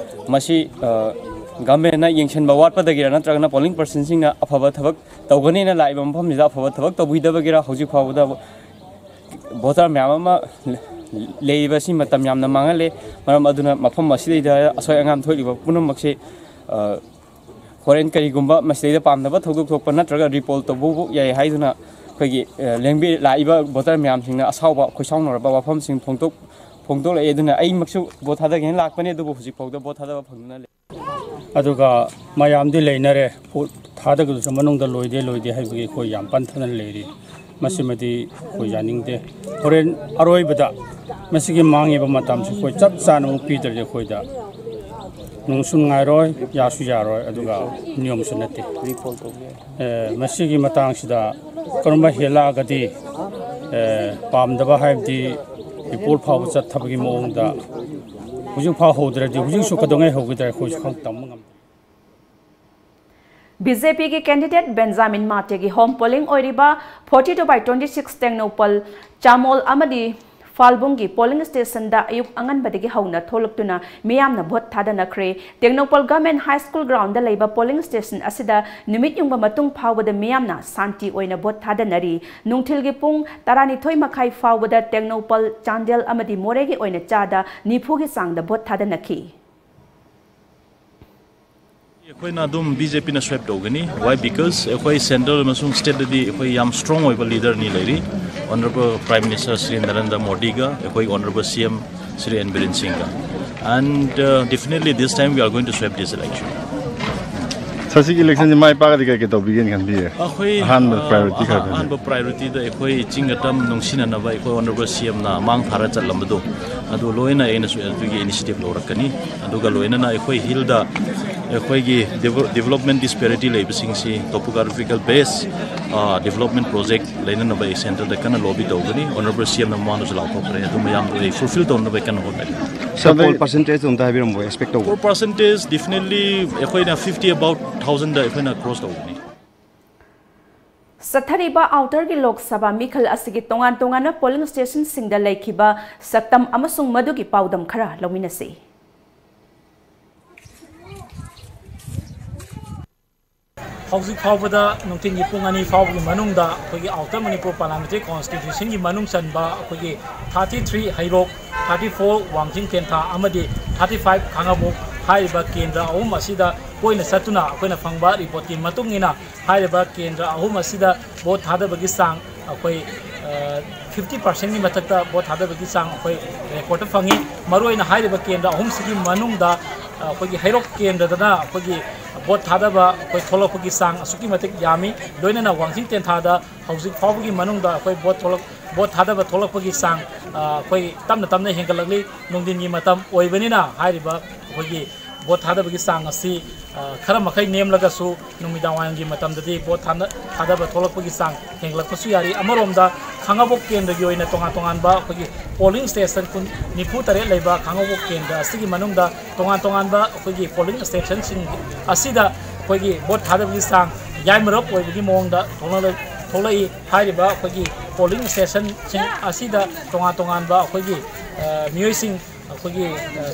ꯃꯁꯤ governmentꯅ ꯌꯦꯡꯁꯤꯟꯕ ꯋꯥꯠꯄꯗꯒꯤꯔ ꯅꯠꯇ꯭ꯔꯒꯅ polling personꯁꯤꯡꯅ ꯑꯐꯕ ꯊꯕꯛ ꯇꯧꯒꯅꯦꯅ ꯂꯥꯛꯏꯕ ꯃꯐꯝꯁꯤꯗ ꯑꯐꯕ ꯊꯕꯛ ꯇꯧꯕꯤꯗꯕꯒꯤꯔ ꯍꯧꯖꯤꯛ ꯐꯥꯎꯕꯗ voter ꯃꯌꯥꯝ ꯑꯃ ꯂꯩꯔꯤꯕ ꯑꯁꯤ ꯃꯇꯝ ꯌꯥꯝꯅ ꯃꯥꯡꯍꯜꯂꯦ꯫ ꯃꯔꯝ ꯑꯗꯨꯅ ꯃꯐꯝ ꯑꯁꯤꯗꯩꯗ ꯑꯁꯣꯏ ꯑꯉꯥꯝ ꯊꯣꯛꯂꯤꯕ ꯄꯨꯝꯅꯃꯛꯁꯦ ꯍꯣꯔꯦꯟ ꯀꯔꯤꯒꯨꯝꯕ ꯃꯁꯤꯗꯩꯗ ꯄꯥꯝꯗꯕ ꯊꯧꯗꯣꯛ ꯊꯣꯛꯄ ꯅꯠꯇ꯭ꯔꯒ report ꯇꯧꯕꯕꯨ ꯌꯥꯏ ꯍꯥꯏꯗꯨꯅ ꯑꯩꯈꯣꯏꯒꯤ ꯂꯦꯡꯕꯤ ꯂꯥꯛꯏꯕ voter ꯃꯌꯥꯝꯁꯤꯡꯅ ꯑꯁꯥꯎꯕ ꯈꯣꯏꯁꯥꯎꯅꯔꯕ ꯋꯥꯐꯝꯁꯤꯡ ꯐꯣꯡꯗꯣꯛ ꯐꯣꯡꯗꯣꯛꯂꯛꯑꯦ꯫ ꯑꯗꯨꯅ ꯑꯩꯃꯛꯁꯨ ꯚꯣꯠ ꯊꯥꯗꯒꯦꯅ ꯂꯥꯛꯄꯅꯤ, ꯑꯗꯨꯕꯨ ꯍꯧꯖꯤꯛ ꯐꯥꯎꯗ ꯚꯣꯠ ꯊꯥꯗꯕ ꯐꯪꯗꯨꯅ ꯂꯩ꯫ ꯑꯗꯨꯒ ꯃꯌꯥꯝꯗꯤ ꯂꯩꯅꯔꯦ, ꯊꯥꯗꯒꯗꯕꯁꯨ ꯃꯅꯨꯡꯗ ꯂꯣꯏꯗꯦ ꯂꯣꯏꯗꯦ ꯍꯥꯏꯕꯒꯤ ꯑꯩꯈꯣꯏ ꯌꯥꯝ ꯄꯟꯊꯅ ꯂꯩꯔꯤ꯫ ꯃꯁꯤꯃꯗꯤ ꯑꯩꯈꯣꯏ ꯌꯥꯅꯤꯡꯗꯦ꯫ ꯍꯣꯔꯦꯟ ꯑꯔꯣꯏꯕꯗ ꯃꯁꯤꯒꯤ ꯃꯥꯡꯉꯤꯕ ꯃꯇꯝꯁꯤ ꯑꯩꯈꯣꯏ ꯆꯞ ꯆꯥꯅ ꯑꯃꯨꯛ ꯄꯤꯗ꯭ꯔꯗꯤ ꯑꯩꯈꯣꯏꯗ ꯅꯨꯡꯁꯨ ꯅꯨꯡꯉꯥꯏꯔꯣꯏ, ꯌꯥꯁꯨ ꯌꯥꯔꯣꯏ, ꯑꯗꯨꯒ ꯅꯤꯌꯣꯝꯁꯨ ꯅꯠꯇꯦ꯫ ꯃꯁꯤꯒꯤ ꯃꯇꯥꯡꯁꯤꯗ ꯀꯔꯝꯕ ꯍꯦꯜꯂꯛꯑꯒꯗꯤ ꯄꯥꯝꯗꯕ ꯍꯥꯏꯕꯗꯤ report ꯐꯥꯎꯕ ꯆꯠꯊꯕꯒꯤ ꯃꯑꯣꯡꯗ ꯍꯧꯖꯤꯛ ꯐꯥꯎ ꯍꯧꯗ꯭ꯔꯗꯤ ꯍꯧꯖꯤꯛꯁꯨ ꯀꯩꯗꯧꯉꯩ ꯍꯧꯒꯗ꯭ꯔꯥ ꯑꯩꯈꯣꯏꯁꯨ ꯈꯪ ꯇꯝꯕ ꯉꯝꯗꯦ꯫ BJPꯒꯤ candidate ꯕꯦꯟꯖꯥꯃꯤꯟ ꯃꯥꯇꯦꯒꯤ home polling ꯑꯣꯏꯔꯤꯕ forty two by twenty six Tengnoupal, ꯆꯥꯃꯣꯜ ꯑꯃꯗꯤ ꯐꯥꯜꯕꯨꯡꯒꯤ polling stationꯗ ꯑꯌꯨꯛ ꯑꯉꯟꯕꯗꯒꯤ ꯍꯧꯅ ꯊꯣꯛꯂꯛꯇꯨꯅ ꯃꯤꯌꯥꯝꯅ ꯚꯣꯠ ꯊꯥꯗꯅꯈ꯭ꯔꯦ꯫ ꯇꯦꯡꯅꯧꯄꯜ Government High School groundꯗ ꯂꯩꯕ polling station ꯑꯁꯤꯗ ꯅꯨꯃꯤꯠ ꯌꯨꯡꯕ ꯃꯇꯨꯡ ꯐꯥꯎꯕꯗ ꯃꯤꯌꯥꯝꯅ ꯁꯥꯟꯇꯤ ꯑꯣꯏꯅ ꯚꯣꯠ ꯊꯥꯗꯅꯔꯤ꯫ ꯅꯨꯡꯊꯤꯜꯒꯤ ꯄꯨꯡ ꯇꯔꯥꯅꯤꯊꯣꯏ ꯃꯈꯥꯏ ꯐꯥꯎꯕꯗ ꯇꯦꯡꯅꯧꯄꯜ, ꯆꯥꯟꯗꯦꯜ ꯑꯃꯗꯤ ꯃꯣꯔꯦꯒꯤ ꯑꯣꯏꯅ ꯆꯥꯗ ꯅꯤꯐꯨꯒꯤ ꯆꯥꯡꯗ ꯚꯣꯠ ꯊꯥꯗꯅꯈꯤ꯫ ꯑꯩꯈꯣꯏꯅ ꯑꯗꯨꯝ BJPꯅ sweep ꯇꯧꯒꯅꯤ꯫ Why? Because ꯑꯩꯈꯣꯏ central ꯑꯃꯁꯨꯡ stateꯇꯗꯤ ꯑꯩꯈꯣꯏ ꯌꯥꯝ strong ꯑꯣꯏꯕ leader ꯑꯅꯤ ꯂꯩꯔꯤ, Honourable Prime Minister Shri Narendra Modiꯒ ꯑꯩꯈꯣꯏ Honourable CM Shri N Biren Singhꯒ꯫ And definitely this time we are going to sweep this election. ꯁꯤꯒꯤ ꯏꯂꯦꯛꯁꯟꯁꯤ ꯃꯥꯏ ꯄꯥꯛꯑꯗꯤ ꯀꯩ ꯀꯩ ꯇꯧꯕꯤꯒꯦꯅ ꯈꯟꯕꯤꯒꯦ? ꯑꯩꯈꯣꯏ ꯑꯍꯥꯟꯕ ꯑ, priority ꯈꯔ ꯑꯍꯥꯟꯕ priorityꯗ ꯑꯩꯈꯣꯏ ꯆꯤꯡꯒ ꯇꯝ ꯅꯨꯡꯁꯤꯅꯅꯕ ꯑꯩꯈꯣꯏ honourable CMꯅ ꯃꯥꯡ ꯊꯥꯔ ꯆꯠꯂꯝꯕꯗꯣ, ꯑꯗꯨ ꯂꯣꯏꯅ ꯑꯩꯅꯁꯨ ꯑꯗꯨꯒꯤ initiative ꯂꯧꯔꯛꯀꯅꯤ꯫ ꯑꯗꯨꯒ ꯂꯣꯏꯅꯅ ꯑꯩꯈꯣꯏ hillꯗ ꯑꯩꯈꯣꯏꯒꯤ development disparity ꯂꯩꯕꯁꯤꯡꯁꯤ topographical base development project ꯂꯩꯅꯅꯕ ꯑꯩ centreꯗ ꯀꯟꯅ lobby ꯇꯧꯒꯅꯤ꯫ Honourable CMꯅ ꯃꯃꯥꯡꯗꯁꯨ ꯂꯥꯎꯊꯣꯛꯈ꯭ꯔꯦ, ꯑꯗꯨ ꯃꯌꯥꯝꯗꯣ ꯑꯩ fulfil ꯇꯧꯅꯕ ꯑꯩ ꯀꯟꯅ ꯍꯣꯠꯅꯒꯅꯤ꯫ Sir, poll percentageꯗꯨ ꯑꯝꯇ ꯍꯥꯏꯕꯤꯔꯝꯃꯣ, expect ꯇꯧꯕ꯫ Poll percentage definitely ꯑꯩꯈꯣꯏꯅ fifty above thousandꯗ ꯑꯩꯈꯣꯏꯅ cross ꯇꯧꯒꯅꯤ꯫ ꯆꯠꯊꯔꯤꯕ ꯑꯥꯎꯇꯔꯒꯤ ꯂꯣꯛ ꯁꯚꯥ ꯃꯤꯈꯜ ꯑꯁꯤꯒꯤ ꯇꯣꯉꯥꯟ ꯇꯣꯉꯥꯟꯕ polling stationꯁꯤꯡꯗ ꯂꯩꯈꯤꯕ ꯁꯛꯇꯝ ꯑꯃꯁꯨꯡ ꯃꯗꯨꯒꯤ ꯄꯥꯎꯗꯝ ꯈꯔ ꯂꯧꯃꯤꯟꯅꯁꯤ꯫ ꯍꯧꯖꯤꯛ ꯐꯥꯎꯕꯗ ꯅꯨꯡꯊꯤꯜꯒꯤ ꯄꯨꯡ ꯑꯅꯤ ꯐꯥꯎꯕꯒꯤ ꯃꯅꯨꯡꯗ ꯑꯩꯈꯣꯏꯒꯤ ꯑꯥꯎꯇꯔ ꯃꯅꯤꯄꯨꯔ ꯄꯥꯔꯂꯥꯃꯦꯟꯇꯔꯤ ꯀꯣꯟꯁꯇꯤꯇ꯭ꯌꯨꯁꯟꯒꯤ ꯃꯅꯨꯡ ꯆꯟꯕ ꯑꯩꯈꯣꯏꯒꯤ thirty three ꯍꯩꯔꯣꯛ, thirty four ꯋꯥꯡꯖꯤꯡ ꯇꯦꯟꯊꯥ ꯑꯃꯗꯤ thirty five ꯈꯥꯉꯕꯣꯛ ꯍꯥꯏꯔꯤꯕ ꯀꯦꯟꯗ꯭ꯔ ꯑꯍꯨꯝ ꯑꯁꯤꯗ ꯀꯣꯏꯅ ꯆꯠꯇꯨꯅ ꯑꯩꯈꯣꯏꯅ ꯐꯪꯕ ꯔꯤꯄꯣꯔꯠꯀꯤ ꯃꯇꯨꯡ ꯏꯟꯅ ꯍꯥꯏꯔꯤꯕ ꯀꯦꯟꯗ꯭ꯔ ꯑꯍꯨꯝ ꯑꯁꯤꯗ ꯚꯣꯠ ꯊꯥꯗꯕꯒꯤ ꯆꯥꯡ ꯑꯩꯈꯣꯏ fifty percentꯀꯤ ꯃꯊꯛꯇ ꯚꯣꯠ ꯊꯥꯗꯕꯒꯤ ꯆꯥꯡ ꯑꯩꯈꯣꯏ ꯔꯦꯀꯣꯔꯠꯇ ꯐꯪꯉꯤ꯫ ꯃꯔꯨꯑꯣꯏꯅ ꯍꯥꯏꯔꯤꯕ ꯀꯦꯟꯗ꯭ꯔ ꯑꯍꯨꯝꯁꯤꯒꯤ ꯃꯅꯨꯡꯗ ꯑꯩꯈꯣꯏꯒꯤ ꯍꯩꯔꯣꯛ ꯀꯦꯟꯗ꯭ꯔꯗꯅ ꯑꯩꯈꯣꯏꯒꯤ ꯚꯣꯠ ꯊꯥꯗꯕ ꯑꯩꯈꯣꯏ ꯊꯣꯛꯂꯛꯄꯒꯤ ꯆꯥꯡ ꯑꯁꯨꯛꯀꯤ ꯃꯇꯤꯛ ꯌꯥꯝꯃꯤ꯫ ꯂꯣꯏꯅꯅ ꯋꯥꯡꯖꯤꯡ ꯇꯦꯟꯊꯥꯗ ꯍꯧꯖꯤꯛ ꯐꯥꯎꯕꯒꯤ ꯃꯅꯨꯡꯗ ꯑꯩꯈꯣꯏ ꯚꯣꯠ ꯊꯣꯛꯂꯛ ꯚꯣꯠ ꯊꯥꯗꯕ ꯊꯣꯛꯂꯛꯄꯒꯤ ꯆꯥꯡ ꯑꯩꯈꯣꯏ ꯇꯞꯅ ꯇꯞꯅ ꯍꯦꯟꯒꯠꯂꯛꯂꯤ꯫ ꯅꯨꯡꯊꯤꯟꯒꯤ ꯃꯇꯝ ꯑꯣꯏꯕꯅꯤꯅ ꯍꯥꯏꯔꯤꯕ ꯑꯩꯈꯣꯏꯒꯤ ꯚꯣꯠ ꯊꯥꯗꯕꯒꯤ ꯆꯥꯡ ꯑꯁꯤ ꯈꯔ ꯃꯈꯩ ꯅꯦꯝꯂꯒꯁꯨ ꯅꯨꯃꯤꯗꯥꯡ ꯋꯥꯏꯔꯝꯒꯤ ꯃꯇꯝꯗꯗꯤ ꯚꯣꯠ ꯊꯥꯗꯕ ꯊꯣꯛꯂꯛꯄꯒꯤ ꯆꯥꯡ ꯍꯦꯟꯒꯠꯂꯛꯄꯁꯨ ꯌꯥꯔꯤ꯫ ꯑꯃꯔꯣꯝꯗ ꯈꯥꯉꯕꯣꯛ ꯀꯦꯟꯗ꯭ꯔꯒꯤ ꯑꯣꯏꯅ ꯇꯣꯉꯥꯟ ꯇꯣꯉꯥꯟꯕ ꯑꯩꯈꯣꯏꯒꯤ polling station ꯀꯨꯟ ꯅꯤꯐꯨ ꯇꯔꯦꯠ ꯂꯩꯕ ꯈꯥꯉꯕꯣꯛ ꯀꯦꯟꯗ꯭ꯔ ꯑꯁꯤꯒꯤ ꯃꯅꯨꯡꯗ ꯇꯣꯉꯥꯟ ꯇꯣꯉꯥꯟꯕ ꯑꯩꯈꯣꯏꯒꯤ polling stationꯁꯤꯡ ꯑꯁꯤꯗ ꯑꯩꯈꯣꯏꯒꯤ ꯚꯣꯠ ꯊꯥꯗꯕꯒꯤ ꯆꯥꯡ ꯌꯥꯏꯃꯔꯣꯛ ꯑꯣꯏꯕꯒꯤ ꯃꯑꯣꯡꯗ ꯊꯣꯛꯂꯛꯏ꯫ ꯍꯥꯏꯔꯤꯕ ꯑꯩꯈꯣꯏꯒꯤ polling stationꯁꯤꯡ ꯑꯁꯤꯗ ꯇꯣꯉꯥꯟ ꯇꯣꯉꯥꯟꯕ ꯑꯩꯈꯣꯏꯒꯤ ꯃꯤꯑꯣꯏꯁꯤꯡ ꯑꯩꯈꯣꯏꯒꯤ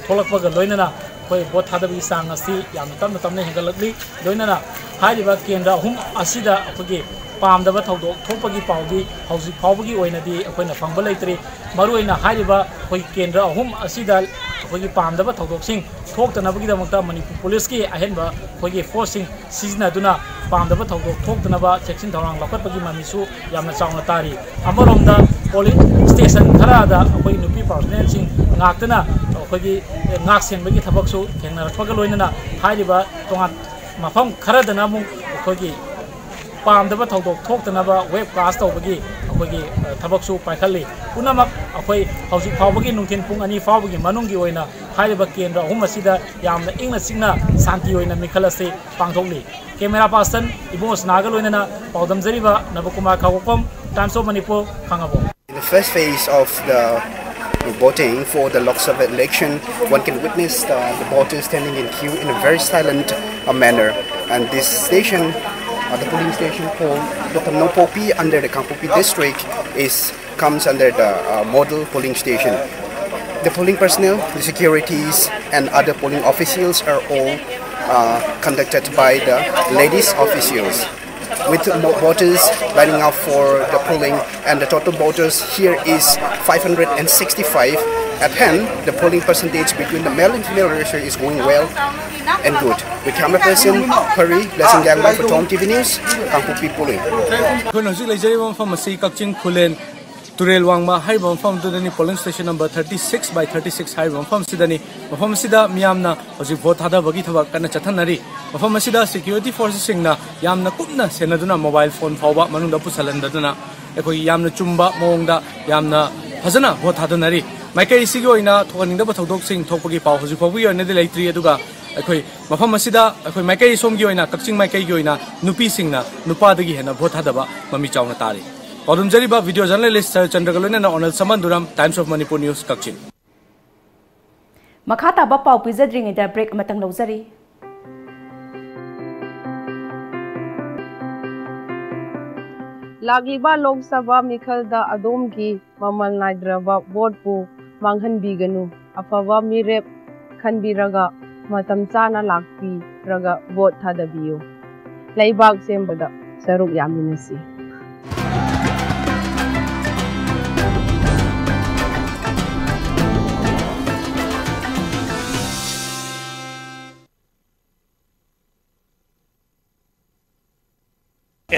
ꯊꯣꯛꯂꯛꯄꯒ ꯂꯣꯏꯅꯅ ꯑꯩꯈꯣꯏ ꯚꯣꯠ ꯊꯥꯗꯕꯒꯤ ꯆꯥꯡ ꯑꯁꯤ ꯌꯥꯝꯅ ꯇꯞꯅ ꯇꯞꯅ ꯍꯦꯟꯒꯠꯂꯛꯂꯤ꯫ ꯂꯣꯏꯅꯅ ꯍꯥꯏꯔꯤꯕ ꯀꯦꯟꯗ꯭ꯔ ꯑꯍꯨꯝ ꯑꯁꯤꯗ ꯑꯩꯈꯣꯏꯒꯤ ꯄꯥꯝꯗꯕ ꯊꯧꯗꯣꯛ ꯊꯣꯛꯄꯒꯤ ꯄꯥꯎꯗꯤ ꯍꯧꯖꯤꯛ ꯐꯥꯎꯕꯒꯤ ꯑꯣꯏꯅꯗꯤ ꯑꯩꯈꯣꯏꯅ ꯐꯪꯕ ꯂꯩꯇ꯭ꯔꯤ꯫ ꯃꯔꯨꯑꯣꯏꯅ ꯍꯥꯏꯔꯤꯕ ꯑꯩꯈꯣꯏ ꯀꯦꯟꯗ꯭ꯔ ꯑꯍꯨꯝ ꯑꯁꯤꯗ ꯑꯩꯈꯣꯏꯒꯤ ꯄꯥꯝꯗꯕ ꯊꯧꯗꯣꯛꯁꯤꯡ ꯊꯣꯛꯇꯅꯕꯒꯤꯗꯃꯛꯇ ꯃꯅꯤꯄꯨꯔ ꯄꯨꯂꯤꯁꯀꯤ ꯑꯍꯦꯟꯕ ꯑꯩꯈꯣꯏꯒꯤ ꯐꯣꯔꯁꯁꯤꯡ ꯁꯤꯖꯤꯟꯅꯗꯨꯅ ꯄꯥꯝꯗꯕ ꯊꯧꯗꯣꯛ ꯊꯣꯛꯇꯅꯕ ꯆꯦꯛꯁꯤꯟ ꯊꯧꯔꯥꯡ ꯂꯧꯈꯠꯄꯒꯤ ꯃꯃꯤꯁꯨ ꯌꯥꯝꯅ ꯆꯥꯎꯅ ꯇꯥꯔꯤ꯫ ꯑꯃꯔꯣꯝꯗ polling station ꯈꯔꯗ ꯑꯩꯈꯣꯏ ꯅꯨꯄꯤ personnelꯁꯤꯡ ꯉꯥꯛꯇꯅ ꯑꯩꯈꯣꯏꯒꯤ ꯉꯥꯛ ꯁꯦꯟꯕꯒꯤ ꯊꯕꯛꯁꯨ ꯊꯦꯡꯅꯔꯛꯄꯒ ꯂꯣꯏꯅꯅ ꯍꯥꯏꯔꯤꯕ ꯇꯣꯉꯥꯟ ꯃꯐꯝ ꯈꯔꯗꯅ ꯑꯃꯨꯛ ꯑꯩꯈꯣꯏꯒꯤ ꯄꯥꯝꯗꯕ ꯊꯧꯗꯣꯛ ꯊꯣꯛꯇꯅꯕ ꯋꯦꯕ ꯀꯥꯁ ꯇꯧꯕꯒꯤ ꯑꯩꯈꯣꯏꯒꯤ, ꯑ, ꯊꯕꯛꯁꯨ ꯄꯥꯏꯈꯠꯂꯤ꯫ ꯄꯨꯝꯅꯃꯛ ꯑꯩꯈꯣꯏ ꯍꯧꯖꯤꯛ ꯐꯥꯎꯕꯒꯤ ꯅꯨꯡꯊꯤꯜ ꯄꯨꯡ ꯑꯅꯤ ꯐꯥꯎꯕꯒꯤ ꯃꯅꯨꯡꯒꯤ ꯑꯣꯏꯅ ꯍꯥꯏꯔꯤꯕ ꯀꯦꯟꯗ꯭ꯔ ꯑꯍꯨꯝ ꯑꯁꯤꯗ ꯌꯥꯝꯅ ꯏꯪꯅ ꯆꯤꯛꯅ ꯁꯥꯟꯇꯤ ꯑꯣꯏꯅ ꯃꯤꯈꯜ ꯑꯁꯤ ꯄꯥꯡꯊꯣꯛꯂꯤ꯫ Camera person ꯏꯕꯣꯁꯅꯥꯒ ꯂꯣꯏꯅꯅ ꯄꯥꯎꯗꯝꯖꯔꯤꯕ ꯅꯕꯀꯨꯃꯥꯔ ꯈꯥꯎꯕꯣꯛꯐꯝ, Times of Manipur, Khangabok. In the first phase of the voting for the Lok Sabha election, one can witness the, the voters standing in queue in a very silent, uh, manner. And this station, uh, the polling station called Doctor Nongpokpi under the Kangpokpi district, is comes under the, uh, model polling station. The polling personnel, the securities, and other polling officials are all, uh, conducted by the ladies officials. With mo- voters lining up for the polling, and the total voters here is five hundred sixty-five. At hand, the polling percentage between the male and female ratio is going well and good. With camera person Hari, Blessing Liangmai for Tom T V News, Kangpokpi polling. ꯑꯩꯈꯣꯏꯅ ꯍꯧꯖꯤꯛ ꯂꯩꯖꯔꯤꯕ ꯃꯐꯝ ꯑꯁꯤ ꯀꯛꯆꯤꯡ ꯈꯨꯂꯦꯟ ꯇꯨꯔꯦꯜ ꯋꯥꯡꯃ ꯍꯥꯏꯔꯤꯕ ꯃꯐꯝ ꯑꯗꯨꯗꯅꯤ꯫ Polling station number thirty six by thirty six ꯍꯥꯏꯔꯤꯕ ꯃꯐꯝ ꯑꯁꯤꯗꯅꯤ꯫ ꯃꯐꯝ ꯑꯁꯤꯗ ꯃꯤꯌꯥꯝꯅ ꯍꯧꯖꯤꯛ ꯚꯣꯠ ꯊꯥꯗꯕꯒꯤ ꯊꯕꯛ ꯀꯟꯅ ꯆꯠꯊꯅꯔꯤ꯫ ꯃꯐꯝ ꯑꯁꯤꯗ security forceꯁꯤꯡꯅ ꯌꯥꯝꯅ ꯀꯨꯞꯅ ꯁꯦꯟꯅꯗꯨꯅ mobile phone ꯐꯥꯎꯕ ꯃꯅꯨꯡꯗ ꯄꯨꯁꯜꯍꯟꯗꯗꯨꯅ ꯑꯩꯈꯣꯏꯒꯤ ꯌꯥꯝꯅ ꯆꯨꯝꯕ ꯃꯑꯣꯡꯗ ꯌꯥꯝꯅ ꯐꯖꯅ ꯚꯣꯠ ꯊꯥꯗꯅꯔꯤ꯫ ꯃꯥꯏꯀꯩ ꯑꯁꯤꯒꯤ ꯑꯣꯏꯅ ꯊꯣꯛꯍꯟꯅꯤꯡꯗꯕ ꯊꯧꯗꯣꯛꯁꯤꯡ ꯊꯣꯛꯄꯒꯤ ꯄꯥꯎ ꯍꯧꯖꯤꯛ ꯐꯥꯎꯕꯒꯤ ꯑꯣꯏꯅꯗꯤ ꯂꯩꯇ꯭ꯔꯤ꯫ ꯑꯗꯨꯒ ꯑꯩꯈꯣꯏ ꯃꯐꯝ ꯑꯁꯤꯗ ꯑꯩꯈꯣꯏ ꯃꯥꯏꯀꯩ ꯁꯣꯝꯒꯤ ꯑꯣꯏꯅ, ꯀꯛꯆꯤꯡ ꯃꯥꯏꯀꯩꯒꯤ ꯑꯣꯏꯅ ꯅꯨꯄꯤꯁꯤꯡꯅ ꯅꯨꯄꯥꯗꯒꯤ ꯍꯦꯟꯅ ꯚꯣꯠ ꯊꯥꯗꯕ ꯃꯃꯤ ꯆꯥꯎꯅ ꯇꯥꯔꯤ꯫ ꯄꯥꯎꯗꯝꯖꯔꯤꯕ video journalist ꯁꯔꯆꯟꯗ꯭ꯔꯒ ꯂꯣꯏꯅꯅ ꯑꯣꯅꯜ ꯁꯃꯟꯗꯨꯔꯝ, Times of Manipur News, ꯀꯛꯆꯤꯡ꯫ ꯃꯈꯥ ꯇꯥꯕ ꯄꯥꯎ ꯄꯤꯖꯗ꯭ꯔꯤꯉꯩꯗ break ꯑꯃꯇꯪ ꯂꯧꯖꯔꯤ꯫ ꯂꯥꯛꯂꯤꯕ ꯂꯣꯛ ꯁꯚꯥ ꯃꯤꯈꯜꯗ ꯑꯗꯣꯝꯒꯤ ꯃꯃꯜ ꯅꯥꯏꯗ꯭ꯔꯕ ꯚꯣꯠꯄꯨ ꯃꯥꯡꯍꯟꯕꯤꯒꯅꯨ꯫ ꯑꯐꯕ ꯃꯤꯔꯦꯞ ꯈꯟꯕꯤꯔꯒ ꯃꯇꯝ ꯆꯥꯅ ꯂꯥꯛꯄꯤꯔꯒ ꯚꯣꯠ ꯊꯥꯗꯕꯤꯌꯨ꯫ ꯂꯩꯕꯥꯛ ꯁꯦꯝꯕꯗ ꯁꯔꯨꯛ ꯌꯥꯃꯤꯟꯅꯁꯤ꯫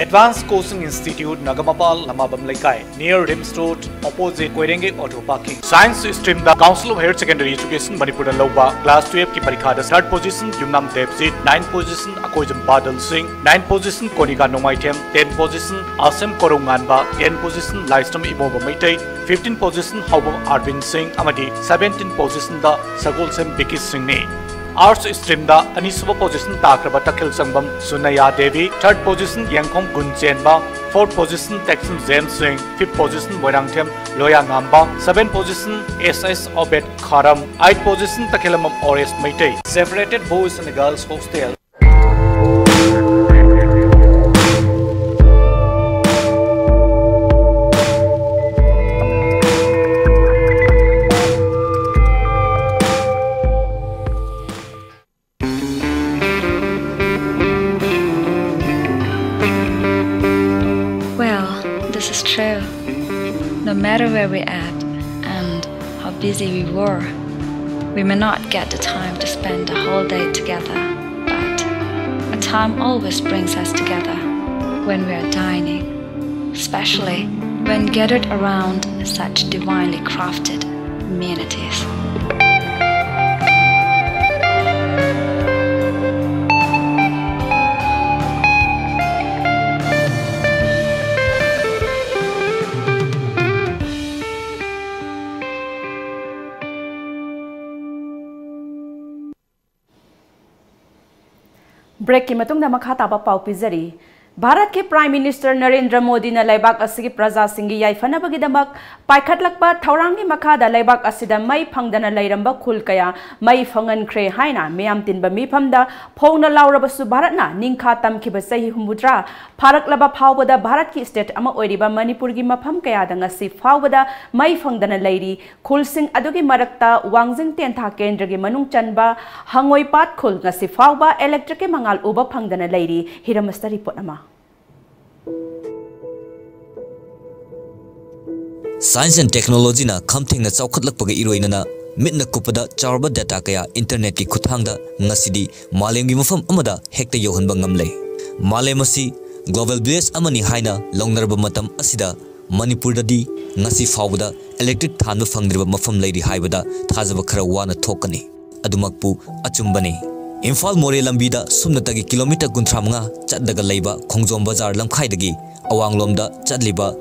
At Advanced Coaching Institute, Nagamapal, Lamabam Leikai, near Rims Road, opposite Koirenge Auto Parking. Science stream the Council of Higher Secondary Education ꯃꯅꯤꯄꯨꯔꯅ ꯂꯧꯕ class twelve ꯀꯤ ꯄꯔꯤꯈꯥꯗ third position ꯌꯨꯝꯅꯥꯝ ꯗꯦꯕꯖꯤꯠ, ninth position ꯑꯀꯣꯏꯖꯝ ꯕꯥꯗꯜ ꯁꯤꯡ, ninth position ꯀꯣꯅꯤꯀꯥ ꯅꯣꯡꯃꯥꯏꯊꯦꯝ, tenth position ꯑꯁꯦꯝ ꯀꯣꯔꯧ ꯉꯥꯟꯕ, tenth position ꯂꯥꯏꯁ꯭ꯔꯝ ꯏꯃꯣꯕ Meitei, fifteen position ꯍꯥꯎꯕꯝ ꯑꯥꯔꯕꯤꯟ ꯁꯤꯡ ꯑꯃꯗꯤ seventeen position ꯗ ꯁꯒꯣꯜꯁꯦꯝ ꯕꯤꯀꯤ ꯁꯤꯡꯅꯤ꯫ Arts stream ꯗ ꯑꯅꯤꯁꯨꯕ position ꯇꯥꯈ꯭ꯔꯕ ꯇꯈꯦꯜ ꯆꯪꯕꯝ ꯁꯨꯅꯌꯥ Devi, third position Yengkhom Gunchenba, fourth position Teksam James Singh, fifth position Moirangthem Loyangamba, seventh position S S Obed Kharam, eighth position Takhellambam Oresh Meitei. Separated Boys and Girls Hostel. Well, this is true. No matter where we're at and how busy we were, we may not get the time to spend the whole day together, but a time always brings us together when we are dining, especially when gathered around such divinely crafted amenities. Break ꯀꯤ ꯃꯇꯨꯡꯗ ꯃꯈꯥ ꯇꯥꯕ ꯄꯥꯎ ꯄꯤꯖꯔꯤ꯫ ꯚꯥꯔꯠꯀꯤ Prime Minister Narendra ꯃꯣꯗꯤꯅ ꯂꯩꯕꯥꯛ ꯑꯁꯤꯒꯤ ꯄ꯭ꯔꯖꯥꯁꯤꯡꯒꯤ ꯌꯥꯏꯐꯅꯕꯒꯤꯗꯃꯛ ꯄꯥꯏꯈꯠꯂꯛꯄ ꯊꯧꯔꯥꯡꯒꯤ ꯃꯈꯥꯗ ꯂꯩꯕꯥꯛ ꯑꯁꯤꯗ ꯃꯩ ꯐꯪꯗꯅ ꯂꯩꯔꯝꯕ ꯈꯨꯜ ꯀꯌꯥ ꯃꯩ ꯐꯪꯍꯟꯈ꯭ꯔꯦ ꯍꯥꯏꯅ ꯃꯤꯌꯥꯝ ꯇꯤꯟꯕ ꯃꯤꯐꯝꯗ ꯐꯣꯡꯅ ꯂꯥꯎꯔꯕꯁꯨ, ꯚꯥꯔꯠꯅ ꯅꯤꯡꯈꯥ ꯇꯝꯈꯤꯕ ꯆꯍꯤ ꯍꯨꯝꯐꯨꯇꯔꯥ ꯐꯥꯔꯛꯂꯕ ꯐꯥꯎꯕꯗ ꯚꯥꯔꯠꯀꯤ state ꯑꯃ ꯑꯣꯏꯔꯤꯕ ꯃꯅꯤꯄꯨꯔꯒꯤ ꯃꯐꯝ ꯀꯌꯥꯗ ꯉꯁꯤ ꯐꯥꯎꯕꯗ ꯃꯩ ꯐꯪꯗꯅ ꯂꯩꯔꯤ꯫ ꯈꯨꯜꯁꯤꯡ ꯑꯗꯨꯒꯤ ꯃꯔꯛꯇ ꯋꯥꯡꯖꯤꯡ ꯇꯦꯟꯊꯥ ꯀꯦꯟꯗ꯭ꯔꯒꯤ ꯃꯅꯨꯡ ꯆꯟꯕ ꯍꯉꯣꯏꯄꯥꯠ ꯈꯨꯜ ꯉꯁꯤ ꯐꯥꯎꯕ electric ꯀꯤ ꯃꯉꯥꯜ ꯎꯕ ꯐꯪꯗꯅ ꯂꯩꯔꯤ꯫ ꯍꯤꯔꯝ ꯑꯁꯤꯗ report ꯑꯃ꯫ Science and technology ꯅ ꯈꯝꯊꯦꯡꯅ ꯆꯥꯎꯈꯠꯂꯛꯄꯒ ꯏꯔꯣꯏꯅꯅ ꯃꯤꯠꯅ ꯀꯨꯞꯄꯗ ꯆꯥꯎꯔꯕ data ꯀꯌꯥ internet ꯀꯤ ꯈꯨꯠꯊꯥꯡꯗ ꯉꯁꯤꯗꯤ ꯃꯥꯂꯦꯝꯒꯤ ꯃꯐꯝ ꯑꯃꯗ ꯍꯦꯛꯇ ꯌꯧꯍꯟꯕ ꯉꯝꯂꯦ꯫ ꯃꯥꯂꯦꯝ ꯑꯁꯤ ꯒ꯭ꯂꯣꯕꯦꯜ ꯚꯤꯂꯦꯖ ꯑꯃꯅꯤ ꯍꯥꯏꯅ ꯂꯧꯅꯔꯕ ꯃꯇꯝ ꯑꯁꯤꯗ ꯃꯅꯤꯄꯨꯔꯗꯗꯤ ꯉꯁꯤ ꯐꯥꯎꯕꯗ ꯏꯂꯦꯛꯇ꯭ꯔꯤꯛ ꯊꯥꯟꯕ ꯐꯪꯗ꯭ꯔꯤꯕ ꯃꯐꯝ ꯂꯩꯔꯤ ꯍꯥꯏꯕꯗ ꯊꯥꯖꯕ ꯈꯔ ꯋꯥꯅ ꯊꯣꯛꯀꯅꯤ꯫ ꯑꯗꯨꯃꯛꯄꯨ ꯑꯆꯨꯝꯕꯅꯤ꯫ ꯏꯝꯐꯥꯜ ꯃꯣꯔꯦ ꯂꯝꯕꯤꯗ ꯁꯨꯞꯅꯇꯒꯤ ꯀꯤꯂꯣꯃꯤꯇꯔ ꯀꯨꯟꯊ꯭ꯔꯥ ꯃꯉꯥ ꯆꯠꯂꯒ ꯂꯩꯕ ꯈꯣꯡꯖꯣꯝ ꯕꯖꯥꯔ ꯂꯝꯈꯥꯏꯗꯒꯤ ꯑꯋꯥꯡꯂꯣꯝꯗ ꯆꯠꯂꯤꯕ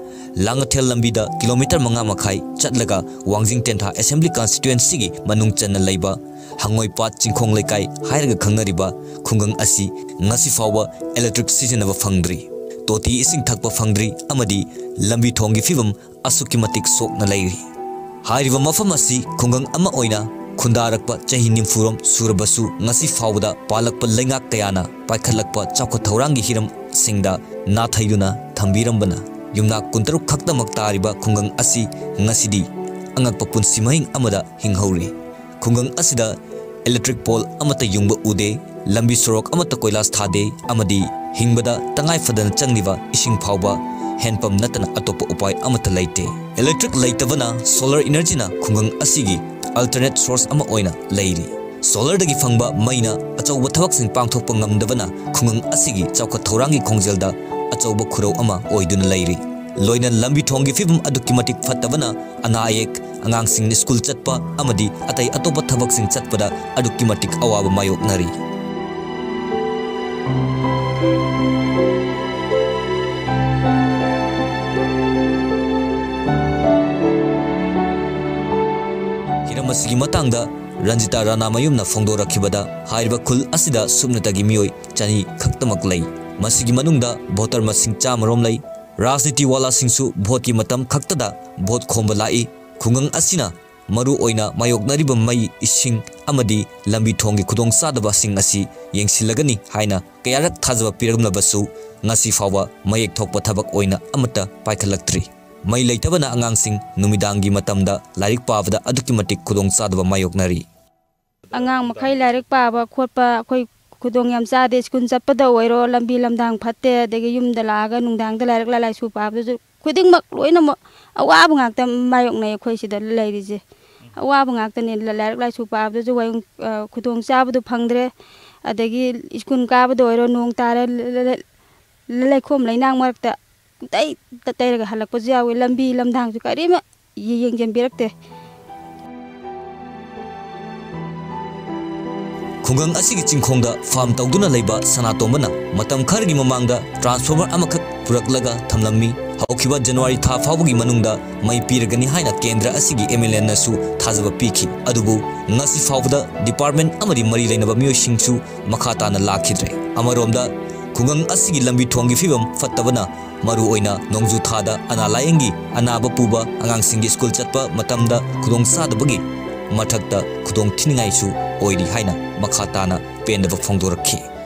ꯂꯥꯡꯉꯊꯦꯜ ꯂꯝꯕꯤꯗ ꯀꯤꯂꯣꯃꯤꯇꯔ ꯃꯉꯥ ꯃꯈꯥꯏ ꯆꯠꯂꯒ ꯋꯥꯡꯖꯤꯡ ꯇꯦꯟꯊꯥ ꯑꯦꯁꯦꯝꯕ꯭ꯂꯤ ꯀꯟꯁꯇꯤꯇ꯭ꯋꯦꯟꯁꯤꯒꯤ ꯃꯅꯨꯡ ꯆꯟꯅ ꯂꯩꯕ ꯍꯪꯉꯣꯏꯄꯥꯠ ꯆꯤꯡꯈꯣꯡ ꯂꯩꯀꯥꯏ ꯍꯥꯏꯔꯒ ꯈꯪꯅꯔꯤꯕ ꯈꯨꯡꯒꯪ ꯑꯁꯤ ꯉꯁꯤ ꯐꯥꯎꯕ ꯏꯂꯦꯛꯇ꯭ꯔꯤꯛ ꯁꯤꯖꯤꯟꯅꯕ ꯐꯪꯗ꯭ꯔꯤ, ꯇꯣꯇꯤ ꯏꯁꯤꯡ ꯊꯛꯄ ꯐꯪꯗ꯭ꯔꯤ ꯑꯃꯗꯤ ꯂꯝꯕꯤ ꯊꯣꯡꯒꯤ ꯐꯤꯕꯝ ꯑꯁꯨꯛꯀꯤ ꯃꯇꯤꯛ ꯁꯣꯛꯅ ꯂꯩꯔꯤ꯫ ꯍꯥꯏꯔꯤꯕ ꯃꯐꯝ ꯑꯁꯤ ꯈꯨꯡꯒꯪ ꯑꯃ ꯑꯣꯏꯅ ꯈꯨꯟꯗꯥꯔꯛꯄ ꯆꯍꯤ ꯅꯤꯐꯨꯔꯣꯝ ꯁꯨꯔꯕꯁꯨ ꯉꯁꯤ ꯐꯥꯎꯕꯗ ꯄꯥꯜꯂꯛꯄ ꯂꯩꯉꯥꯛ ꯀꯌꯥꯅ ꯄꯥꯏꯈꯠꯂꯛꯄ ꯆꯥꯎꯈꯠ ꯊꯧꯔꯥꯡꯒꯤ ꯍꯤꯔꯝꯁꯤꯡꯗ ꯅꯥꯊꯩꯗꯨꯅ ꯊꯝꯕꯤꯔꯝꯕꯅ ꯌꯨꯝꯅꯥꯛ ꯀꯨꯟꯇꯔꯨꯛ ꯈꯛꯇꯃꯛ ꯇꯥꯔꯤꯕ ꯈꯨꯡꯒꯪ ꯑꯁꯤ ꯉꯁꯤꯗꯤ ꯑꯉꯛꯄ ꯄꯨꯟꯁꯤ ꯃꯍꯤꯡ ꯑꯃꯗ ꯍꯤꯡꯍꯧꯔꯤ꯫ ꯈꯨꯡꯒꯪ ꯑꯁꯤꯗ ꯏꯂꯦꯛꯇ꯭ꯔꯤꯛ ꯄꯣꯜ ꯑꯃꯠꯇ ꯌꯨꯡꯕ ꯎꯗꯦ, ꯂꯝꯕꯤ ꯁꯣꯔꯣꯛ ꯑꯃꯠꯇ ꯀꯣꯏꯂꯥꯁ ꯊꯥꯗꯦ ꯑꯃꯗꯤ ꯍꯤꯡꯕꯗ ꯇꯉꯥꯏ ꯐꯗꯅ ꯆꯪꯂꯤꯕ ꯏꯁꯤꯡ ꯐꯥꯎꯕ ꯍꯦꯟꯄꯝ ꯅꯠꯇꯅ ꯑꯇꯣꯞꯄ ꯎꯄꯥꯏ ꯑꯃꯠꯇ ꯂꯩꯇꯦ꯫ ꯏꯂꯦꯛꯇ꯭ꯔꯤꯛ ꯂꯩꯇꯕꯅ ꯁꯣꯂꯔ ꯏꯅꯔꯖꯤꯅ ꯈꯨꯡꯒꯪ ꯑꯁꯤꯒꯤ ꯑꯜꯇꯔꯅꯦꯠ ꯁꯣꯔꯁ ꯑꯃ ꯑꯣꯏꯅ ꯂꯩꯔꯤ꯫ ꯁꯣꯂꯔꯗꯒꯤ ꯐꯪꯕ ꯃꯩꯅ ꯑꯆꯧꯕ ꯊꯕꯛꯁꯤꯡ ꯄꯥꯡꯊꯣꯛꯄ ꯉꯝꯗꯕꯅ ꯈꯨꯡꯒꯪ ꯑꯁꯤꯒꯤ ꯆꯥꯎꯈꯠ ꯊꯧꯔꯥꯡꯒꯤ ꯈꯣꯡꯖꯦꯜꯗ ꯑꯆꯧꯕ ꯈꯨꯔꯧ ꯑꯃ ꯑꯣꯏꯗꯨꯅ ꯂꯩꯔꯤ꯫ ꯂꯣꯏꯅ ꯂꯝꯕꯤ ꯊꯣꯡꯒꯤ ꯐꯤꯕꯝ ꯑꯗꯨꯛꯀꯤ ꯃꯇꯤꯛ ꯐꯠꯇꯕꯅ ꯑꯅꯥ ꯑꯌꯦꯛ, ꯑꯉꯥꯡꯁꯤꯡ ꯁ꯭ꯀꯨꯜ ꯆꯠꯄ ꯑꯃꯗꯤ ꯑꯇꯩ ꯑꯇꯣꯞꯄ ꯊꯕꯛꯁꯤꯡ ꯆꯠꯄꯗ ꯑꯗꯨꯛꯀꯤ ꯃꯇꯤꯛ ꯑꯋꯥꯕ ꯃꯥꯌꯣꯛꯅꯔꯤ꯫ ꯍꯤꯔꯝ ꯑꯁꯤꯒꯤ ꯃꯇꯥꯡꯗ ꯔꯟꯖꯤꯇꯥ ꯔꯥꯅꯥꯃꯌꯨꯝꯅ ꯐꯣꯡꯗꯣꯔꯛꯈꯤꯕꯗ, ꯍꯥꯏꯔꯤꯕ ꯈꯨꯜ ꯑꯁꯤꯗ ꯁꯨꯞꯅꯇꯒꯤ ꯃꯤꯑꯣꯏ ꯆꯅꯤ ꯈꯛꯇꯃꯛ ꯂꯩ꯫ ꯃꯁꯤꯒꯤ ꯃꯅꯨꯡꯗ ꯚꯣꯇꯔ ꯃꯁꯤꯡ ꯆꯥꯝꯃꯔꯣꯝ ꯂꯩ꯫ ꯔꯥꯖꯅꯤꯇꯤ ꯋꯥꯂꯥꯁꯤꯡꯁꯨ ꯚꯣꯠꯀꯤ ꯃꯇꯝ ꯈꯛꯇꯗ ꯚꯣꯠ ꯈꯣꯝꯕ ꯂꯥꯛꯏ꯫ ꯈꯨꯡꯒꯪ ꯑꯁꯤꯅ ꯃꯔꯨ ꯑꯣꯏꯅ ꯃꯥꯌꯣꯛꯅꯔꯤꯕ ꯃꯩ, ꯏꯁꯤꯡ ꯑꯃꯗꯤ ꯂꯝꯕꯤ ꯊꯣꯡꯒꯤ ꯈꯨꯗꯣꯡꯆꯥꯗꯕꯁꯤꯡ ꯑꯁꯤ ꯌꯦꯡꯁꯤꯜꯂꯒꯅꯤ ꯍꯥꯏꯅ ꯀꯌꯥꯔꯛ ꯊꯥꯖꯕ ꯄꯤꯔꯝꯂꯕꯁꯨ, ꯉꯁꯤ ꯐꯥꯎꯕ ꯃꯌꯦꯛ ꯊꯣꯛꯄ ꯊꯕꯛ ꯑꯣꯏꯅ ꯑꯃꯠꯇ ꯄꯥꯏꯈꯠꯂꯛꯇ꯭ꯔꯤ꯫ ꯃꯩ ꯂꯩꯇꯕꯅ ꯑꯉꯥꯡꯁꯤꯡ ꯅꯨꯃꯤꯗꯥꯡꯒꯤ ꯃꯇꯝꯗ ꯂꯥꯏꯔꯤꯛ ꯄꯥꯕꯗ ꯑꯗꯨꯛꯀꯤ ꯃꯇꯤꯛ ꯈꯨꯗꯣꯡꯆꯥꯗꯕ ꯃꯥꯌꯣꯛꯅꯔꯤ꯫ ꯑꯉꯥꯡ ꯃꯈꯩ ꯂꯥꯏꯔꯤꯛ ꯄꯥꯕ ꯈꯣꯠꯄ ꯑꯩꯈꯣꯏ ꯈꯨꯗꯣꯡ ꯌꯥꯝ ꯆꯥꯗꯦ꯫ ꯁ꯭ꯀꯨꯜ ꯆꯠꯄꯗ ꯑꯣꯏꯔꯣ, ꯂꯝꯕꯤ ꯂꯝꯗꯥꯡ ꯐꯠꯇꯦ, ꯑꯗꯒꯤ ꯌꯨꯝꯗ ꯂꯥꯛꯑꯒ ꯅꯨꯡꯗꯥꯡꯗ ꯂꯥꯏꯔꯤꯛ ꯂꯥꯏꯁꯨ ꯄꯥꯕꯗꯁꯨ ꯈꯨꯗꯤꯡꯃꯛ ꯂꯣꯏꯅꯃꯛ ꯑꯋꯥꯕ ꯉꯥꯛꯇ ꯃꯥꯌꯣꯛꯅꯩ ꯑꯩꯈꯣꯏ ꯁꯤꯗ ꯂꯩꯔꯤꯁꯦ꯫ ꯑꯋꯥꯕ ꯉꯥꯛꯇꯅꯦ꯫ ꯂ-, ꯂꯥꯏꯔꯤꯛ ꯂꯥꯏꯁꯨ ꯄꯥꯕꯗꯁꯨ ꯋꯥꯌꯨꯡ-, ꯑ, ꯈꯨꯗꯣꯡ ꯆꯥꯕꯗꯣ ꯐꯪꯗ꯭ꯔꯦ꯫ ꯑꯗꯒꯤ ꯁ꯭ꯀꯨꯜ ꯀꯥꯕꯗ ꯑꯣꯏꯔꯣ, ꯅꯣꯡ ꯇꯥꯔꯦ, ꯂ-, ꯂ-, ꯂ-, ꯂꯩꯈꯣꯝ ꯂꯩꯅꯥꯡ ꯃꯔꯛꯇ ꯄꯨꯡꯇꯩ ꯇꯩꯔꯒ ꯍꯜꯂꯛꯄꯁꯨ ꯌꯥꯎꯏ꯫ ꯂꯝꯕꯤ ꯂꯝꯗꯥꯡꯁꯨ ꯀꯔꯤꯃ ꯌꯦꯡꯁꯤꯟꯕꯤꯔꯛꯇꯦ꯫ ꯈꯨꯡꯒꯪ ꯑꯁꯤꯒꯤ ꯆꯤꯡꯈꯣꯡꯗ ꯐꯥꯔꯝ ꯇꯧꯗꯨꯅ ꯂꯩꯕ ꯁꯅꯥꯇꯣꯝꯕꯅ ꯃꯇꯝ ꯈꯔꯒꯤ ꯃꯃꯥꯡꯗ ꯇ꯭ꯔꯥꯟꯁꯐꯣꯔꯃꯔ ꯑꯃꯈꯛ ꯄꯨꯔꯛꯂꯒ ꯊꯝꯂꯝꯃꯤ꯫ ꯍꯧꯈꯤꯕ ꯖꯅꯋꯥꯔꯤ ꯊꯥ ꯐꯥꯎꯕꯒꯤ ꯃꯅꯨꯡꯗ ꯃꯩ ꯄꯤꯔꯒꯅꯤ ꯍꯥꯏꯅ ꯀꯦꯟꯗ꯭ꯔ ꯑꯁꯤꯒꯤ ꯑꯦꯝ ꯑꯦꯜ ꯑꯦꯅꯁꯨ ꯊꯥꯖꯕ ꯄꯤꯈꯤ꯫ ꯑꯗꯨꯕꯨ ꯉꯁꯤ ꯐꯥꯎꯕꯗ ꯗꯤꯄꯥꯔꯠꯃꯦꯟ ꯑꯃꯗꯤ ꯃꯔꯤ ꯂꯩꯅꯕ ꯃꯤꯑꯣꯏꯁꯤꯡꯁꯨ ꯃꯈꯥ ꯇꯥꯅ ꯂꯥꯛꯈꯤꯗ꯭ꯔꯦ꯫ ꯑꯃꯔꯣꯝꯗ ꯈꯨꯡꯒꯪ ꯑꯁꯤꯒꯤ ꯂꯝꯕꯤ ꯊꯣꯡꯒꯤ ꯐꯤꯕꯝ ꯐꯠꯇꯕꯅ ꯃꯔꯨꯑꯣꯏꯅ ꯅꯣꯡꯖꯨ ꯊꯥꯗ ꯑꯅꯥ ꯂꯥꯌꯦꯡꯒꯤ ꯑꯅꯥꯕ ꯄꯨꯕ ꯑꯉꯥꯡꯁꯤꯡꯒꯤ ꯁ꯭ꯀꯨꯜ ꯆꯠꯄ ꯃꯇꯝꯗ ꯈꯨꯗꯣꯡꯆꯥꯗꯕꯒꯤ ꯃꯊꯛꯇ ꯈꯨꯗꯣꯡ ꯊꯤꯅꯤꯡꯉꯥꯏꯁꯨ ꯑꯣꯏꯔꯤ ꯍꯥꯏꯅ ꯃꯈꯥ ꯇꯥꯅ ꯄꯦꯟꯗꯕ ꯐꯣꯡꯗꯣꯔꯛꯈꯤ꯫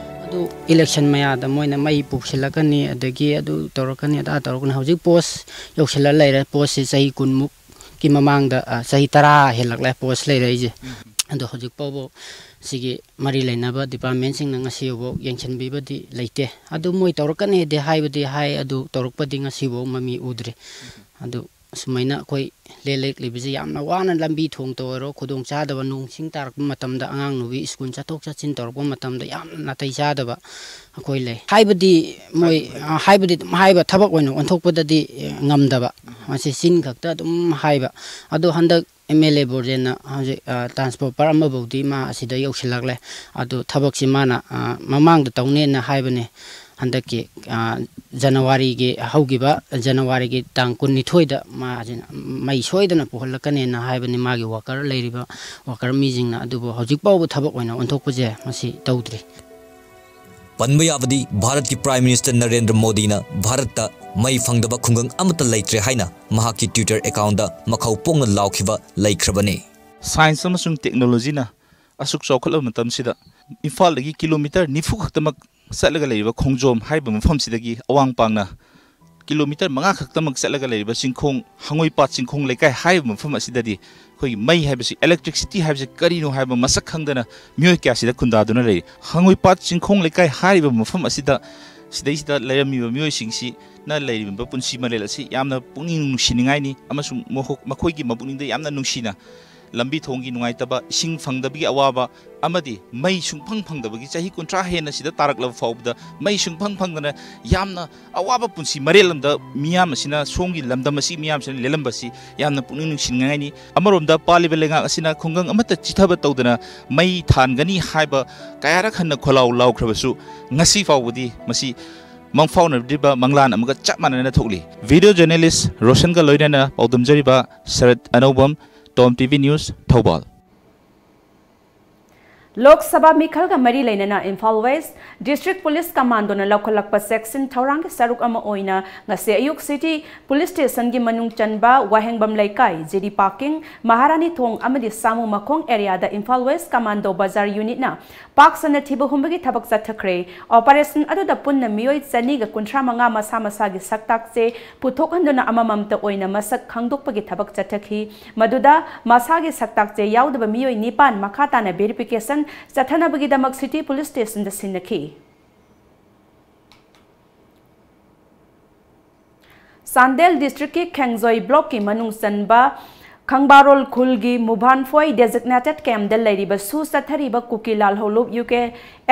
ꯑꯗꯨ ꯏꯂꯦꯛꯁꯟ ꯃꯌꯥꯗ ꯃꯣꯏꯅ ꯃꯩ ꯄꯨꯁꯤꯜꯂꯛꯀꯅꯤ, ꯑꯗꯒꯤ ꯑꯗꯨ ꯇꯧꯔꯛꯀꯅꯤ, ꯑꯗꯥ ꯇꯧꯔꯛꯀꯅꯤ꯫ ꯍꯧꯖꯤꯛ ꯄꯣꯁ ꯌꯧꯁꯤꯜꯂ ꯂꯩꯔꯦ꯫ ꯄꯣꯁꯁꯤ ꯆꯍꯤ ꯀꯨꯟꯃꯨꯛꯀꯤ ꯃꯃꯥꯡꯗ, ꯑ, ꯆꯍꯤ ꯇꯔꯥ ꯍꯦꯜꯂꯛꯂꯦ ꯄꯣꯁ ꯂꯩꯔꯛꯏꯁꯦ꯫ ꯑꯗꯣ ꯍꯧꯖꯤꯛ ꯐꯥꯎꯕ ꯁꯤꯒꯤ ꯃꯔꯤ ꯂꯩꯅꯕ ꯗꯤꯄꯥꯔꯠꯃꯦꯟꯁꯤꯡꯅ ꯉꯁꯤ ꯐꯥꯎꯕ ꯌꯦꯡꯁꯤꯟꯕꯤꯕꯗꯤ ꯂꯩꯇꯦ꯫ ꯑꯗꯨ ꯃꯣꯏ ꯇꯧꯔꯛꯀꯅꯤꯗꯤ ꯍꯥꯏꯕꯗꯤ ꯍꯥꯏ, ꯑꯗꯨ ꯇꯧꯔꯛꯄꯗꯤ ꯉꯁꯤ ꯐꯥꯎ ꯃꯃꯤ ꯎꯗ꯭ꯔꯤ꯫ ꯑꯗꯨ ꯑꯁꯨꯃꯥꯏꯅ ꯑꯩꯈꯣꯏ ꯂꯦꯜꯂꯛꯂꯤꯕꯁꯤ ꯌꯥꯝꯅ ꯋꯥꯅ ꯂꯝꯕꯤ ꯊꯣꯡ ꯇꯧꯔꯣ, ꯈꯨꯗꯣꯡ ꯆꯥꯗꯕ ꯅꯣꯡ ꯁꯤꯡ ꯇꯥꯔꯛꯄ ꯃꯇꯝꯗ ꯑꯉꯥꯡ ꯅꯨꯕꯤ ꯁ꯭ꯀꯨꯜ ꯆꯠꯊꯣꯛ ꯆꯠꯁꯤꯟ ꯇꯧꯔꯛꯄ ꯃꯇꯝꯗ ꯌꯥꯝꯅ ꯅꯥꯇꯩ ꯆꯥꯗꯕ ꯑꯩꯈꯣꯏ ꯂꯩ꯫ ꯍꯥꯏꯕꯗꯤ ꯃꯣꯏ, ꯑ, ꯍꯥꯏꯕꯗꯤ ꯑꯗꯨꯝ ꯍꯥꯏꯕ, ꯊꯕꯛ ꯑꯣꯏꯅ ꯑꯣꯟꯊꯣꯛꯄꯗꯗꯤ, ꯑ, ꯉꯝꯗꯕ꯫ ꯃꯁꯤ ꯆꯤꯟ ꯈꯛꯇ ꯑꯗꯨꯝ ꯍꯥꯏꯕ꯫ ꯑꯗꯣ ꯍꯟꯗꯛ ꯑꯦꯝ ꯑꯦꯜ ꯑꯦ ꯕꯣꯔꯖꯦꯟꯅ ꯍꯧꯖꯤꯛ, ꯑ, ꯇ꯭ꯔꯥꯟꯁꯐꯣꯔꯃꯔ ꯑꯃꯐꯥꯎꯗꯤ ꯃꯥ ꯑꯁꯤꯗ ꯌꯧꯁꯤꯜꯂꯛꯂꯦ꯫ ꯑꯗꯨ ꯊꯕꯛꯁꯤ ꯃꯥꯅ, ꯑ, ꯃꯃꯥꯡꯗ ꯇꯧꯅꯦꯅ ꯍꯥꯏꯕꯅꯦ꯫ ꯍꯟꯗꯛꯀꯤ, ꯑ, ꯖꯅꯋꯥꯔꯤꯒꯤ, ꯍꯧꯈꯤꯕ ꯖꯅꯋꯥꯔꯤꯒꯤ ꯇꯥꯡ ꯀꯨꯟꯅꯤꯊꯣꯏꯗ ꯃꯥꯁꯤꯅ ꯃꯩ ꯁꯣꯏꯗꯅ ꯄꯨꯍꯜꯂꯛꯀꯅꯦꯅ ꯍꯥꯏꯕꯅꯤ ꯃꯥꯒꯤ ꯋꯥꯀꯔ ꯂꯩꯔꯤꯕ ꯋꯥꯀꯔ ꯃꯤꯁꯤꯡꯅ꯫ ꯑꯗꯨꯕꯨ ꯍꯧꯖꯤꯛ ꯐꯥꯎꯕ ꯊꯕꯛ ꯑꯣꯏꯅ ꯑꯣꯟꯊꯣꯛꯄꯁꯦ ꯃꯁꯤ ꯇꯧꯗ꯭ꯔꯤ꯫ ꯄꯟꯕ ꯌꯥꯕꯗꯤ ꯚꯥꯔꯠꯀꯤ ꯄ꯭ꯔꯥꯏꯝ ꯃꯤꯅꯤꯁꯇꯔ ꯅꯔꯦꯟꯗ꯭ꯔ ꯃꯣꯗꯤꯅ ꯚꯥꯔꯠꯇ ꯃꯩ ꯐꯪꯗꯕ ꯈꯨꯡꯒꯪ ꯑꯃꯠꯇ ꯂꯩꯇ꯭ꯔꯦ ꯍꯥꯏꯅ ꯃꯍꯥꯛꯀꯤ ꯇ꯭ꯋꯤꯇꯔ ꯑꯦꯀꯥꯎꯟꯗ ꯃꯈꯧ ꯄꯣꯛꯅ ꯂꯥꯎꯈꯤꯕ ꯂꯩꯈ꯭ꯔꯕꯅꯤ꯫ ꯁꯥꯏꯟꯁ ꯑꯃꯁꯨꯡ ꯇꯦꯛꯅꯣꯂꯣꯖꯤꯅ ꯑꯁꯨꯛ ꯆꯥꯎꯈꯠꯂꯕ ꯃꯇꯝꯁꯤꯗ ꯏꯝꯐꯥꯜꯗꯒꯤ ꯀꯤꯂꯣꯃꯤꯇꯔ ꯅꯤꯐꯨ ꯈꯛꯇꯃꯛ ꯆꯠꯂꯒ ꯂꯩꯔꯤꯕ ꯈꯣꯡꯖꯣꯝ ꯍꯥꯏꯔꯤꯕ ꯃꯐꯝꯁꯤꯗꯒꯤ ꯑꯋꯥꯡ ꯄꯥꯡꯅ ꯀꯤꯂꯣꯃꯤꯇꯔ ꯃꯉꯥ ꯈꯛꯇꯃꯛ ꯆꯠꯂꯒ ꯂꯩꯔꯤꯕ ꯆꯤꯡꯈꯣꯡ, ꯍꯉꯣꯏꯄꯥꯠ ꯆꯤꯡꯈꯣꯡ ꯂꯩꯀꯥꯏ ꯍꯥꯏꯔꯤꯕ ꯃꯐꯝ ꯑꯁꯤꯗꯗꯤ ꯑꯩꯈꯣꯏꯒꯤ ꯃꯩ ꯍꯥꯏꯕꯁꯤ, ꯏꯂꯦꯛꯇ꯭ꯔꯤꯛꯁꯤꯇꯤ ꯍꯥꯏꯕꯁꯤ ꯀꯔꯤꯅꯣ ꯍꯥꯏꯕ ꯃꯁꯛ ꯈꯪꯗꯅ ꯃꯤꯑꯣꯏ ꯀꯌꯥꯁꯤꯗ ꯈꯨꯟꯗꯥꯗꯨꯅ ꯂꯩꯔꯤ꯫ ꯍꯉꯣꯏꯄꯥꯠ ꯆꯤꯡꯈꯣꯡ ꯂꯩꯀꯥꯏ ꯍꯥꯏꯔꯤꯕ ꯃꯐꯝ ꯑꯁꯤꯗ, ꯁꯤꯗꯩꯁꯤꯗ ꯂꯩꯔꯝꯃꯤꯕ ꯃꯤꯑꯣꯏꯁꯤꯡꯁꯤꯅ ꯂꯩꯔꯤꯕ ꯄꯨꯟꯁꯤ ꯃꯔꯦꯜ ꯑꯁꯤ ꯌꯥꯝꯅ ꯄꯨꯛꯅꯤꯡ ꯅꯨꯡꯁꯤꯅꯤꯡꯉꯥꯏꯅꯤ, ꯑꯃꯁꯨꯡ ꯃꯈꯣ-, ꯃꯈꯣꯏꯒꯤ ꯃꯄꯨꯛꯅꯤꯡꯗ ꯌꯥꯝꯅ ꯅꯨꯡꯁꯤꯅ ꯂꯝꯕꯤ ꯊꯣꯡꯒꯤ ꯅꯨꯡꯉꯥꯏꯇꯕ, ꯏꯁꯤꯡ ꯐꯪꯗꯕꯒꯤ ꯑꯋꯥꯕ, ꯑꯃꯗꯤ ꯃꯩ ꯁꯨꯡꯐꯪ ꯐꯪꯗꯕꯒꯤ, ꯆꯍꯤ ꯀꯨꯟꯊ꯭ꯔꯥ ꯍꯦꯟꯅ ꯁꯤꯗ ꯇꯥꯔꯛꯂꯕ ꯐꯥꯎꯕꯗ ꯃꯩ ꯁꯨꯡꯐꯪ ꯐꯪꯗꯅ ꯌꯥꯝꯅ ꯑꯋꯥꯕ ꯄꯨꯟꯁꯤ ꯃꯔꯦꯜ ꯑꯃꯗ ꯃꯤꯌꯥꯝ ꯑꯁꯤꯅ, ꯁꯣꯝꯒꯤ ꯂꯝꯗꯝ ꯑꯁꯤ ꯃꯤꯌꯥꯝꯁꯤꯅ ꯂꯦꯜꯂꯝꯕꯁꯤ ꯌꯥꯝꯅ ꯄꯨꯛꯅꯤꯡ ꯅꯨꯡꯁꯤꯅꯤꯡꯉꯥꯏꯅꯤ꯫ ꯑꯃꯔꯣꯝꯗ ꯄꯥꯜꯂꯤꯕ ꯂꯩꯉꯥꯛ ꯑꯁꯤꯅ ꯈꯨꯡꯒꯪ ꯑꯃꯠꯇ ꯆꯤꯊꯕ ꯇꯧꯗꯅ ꯃꯩ ꯊꯥꯟꯒꯅꯤ ꯍꯥꯏꯕ ꯀꯌꯥꯔꯛ ꯍꯟꯅ ꯈꯣꯜꯂꯥꯎ ꯂꯥꯎꯈ꯭ꯔꯕꯁꯨ, ꯉꯁꯤ ꯐꯥꯎꯕꯗꯤ ꯃꯁꯤ ꯃꯪꯐꯥꯎꯅꯗ꯭ꯔꯤꯕ ꯃꯪꯂꯥꯟ ꯑꯃꯒ ꯆꯞ ꯃꯥꯟꯅꯅ ꯊꯣꯛꯂꯤ꯫ Video journalist ꯔꯣꯁꯟꯒ ꯂꯣꯏꯅꯅ ꯄꯥꯎꯗꯝꯖꯔꯤꯕ ꯁꯔꯠ ꯑꯅꯧꯕꯝ, Tom TV News, Thoubal. Lok Sabha ꯃꯤꯈꯜꯒ ꯃꯔꯤ ꯂꯩꯅꯅ ꯏꯝꯐꯥꯜ ꯋꯦꯁ ꯗꯤꯁꯇ꯭ꯔꯤꯛ ꯄꯨꯂꯤꯁ ꯀꯃꯥꯟꯗꯣꯅ ꯂꯧꯈꯠꯂꯛꯄ ꯆꯦꯛꯁꯤꯟ ꯊꯧꯔꯥꯡꯒꯤ ꯁꯔꯨꯛ ꯑꯃ ꯑꯣꯏꯅ ꯉꯁꯤ ꯑꯌꯨꯛ ꯁꯤꯇꯤ ꯄꯨꯂꯤꯁ ꯁ꯭ꯇꯦꯁꯟꯒꯤ ꯃꯅꯨꯡ ꯆꯟꯕ ꯋꯥꯍꯦꯡꯕꯝ ꯂꯩꯀꯥꯏ, ꯖꯤꯔꯤ ꯄꯥꯔꯀꯤꯡ, ꯃꯍꯥꯔꯥꯅꯤ ꯊꯣꯡ ꯑꯃꯗꯤ ꯁꯥꯃꯨ ꯃꯈꯣꯡ ꯑꯦꯔꯤꯌꯥꯗ ꯏꯝꯐꯥꯜ ꯋꯦꯁ ꯀꯃꯥꯟꯗꯣ ꯕꯖꯥꯔ ꯌꯨꯅꯤꯠꯅ ꯄꯥꯛ ꯁꯟꯅ ꯊꯤꯕ ꯍꯨꯝꯕꯒꯤ ꯊꯕꯛ ꯆꯠꯊꯈ꯭ꯔꯦ꯫ ꯑꯣꯄꯔꯦꯁꯟ ꯑꯗꯨꯗ ꯄꯨꯟꯅ ꯃꯤꯑꯣꯏ ꯆꯅꯤꯒ ꯀꯨꯟꯊ꯭ꯔꯥ ꯃꯉꯥ ꯃꯁꯥ ꯃꯁꯥꯒꯤ ꯁꯛꯇꯥꯛ ꯆꯦ ꯄꯨꯊꯣꯛꯍꯟꯗꯨꯅ ꯑꯃꯃꯝꯇ ꯑꯣꯏꯅ ꯃꯁꯛ ꯈꯪꯗꯣꯛꯄꯒꯤ ꯊꯕꯛ ꯆꯠꯊꯈꯤ꯫ ꯃꯗꯨꯗ ꯃꯁꯥꯒꯤ ꯁꯛꯇꯥꯛ ꯆꯦ ꯌꯥꯎꯗꯕ ꯃꯤꯑꯣꯏ ꯅꯤꯄꯥꯟ ꯃꯈꯥ ꯇꯥꯅ ꯚꯦꯔꯤꯐꯤꯀꯦꯁꯟ ꯆꯠꯊꯅꯕꯒꯤꯗꯃꯛ ꯁꯤꯇꯤ ꯄꯨꯂꯤꯁ ꯁ꯭ꯇꯦꯁꯟꯗ ꯁꯤꯟꯅꯈꯤ꯫ ꯆꯥꯟꯗꯦꯜ ꯗꯤꯁꯇ꯭ꯔꯤꯛꯀꯤ ꯈꯦꯡꯖꯣꯏ ꯕ꯭ꯂꯣꯛꯀꯤ ꯃꯅꯨꯡ ꯆꯟꯕ ꯈꯪꯕꯥꯔꯣꯜ ꯈꯨꯜꯒꯤ ꯃꯨꯚꯥꯟꯐꯣꯏ ꯗꯦꯖꯤꯒꯅꯦꯇꯦꯗ ꯀꯦꯝꯞꯗ ꯂꯩꯔꯤꯕ ꯁꯨ ꯆꯠꯊꯔꯤꯕ ꯀꯨꯀꯤ ꯂꯥꯜꯍꯧꯂꯨꯞ ꯌꯨ ꯀꯦ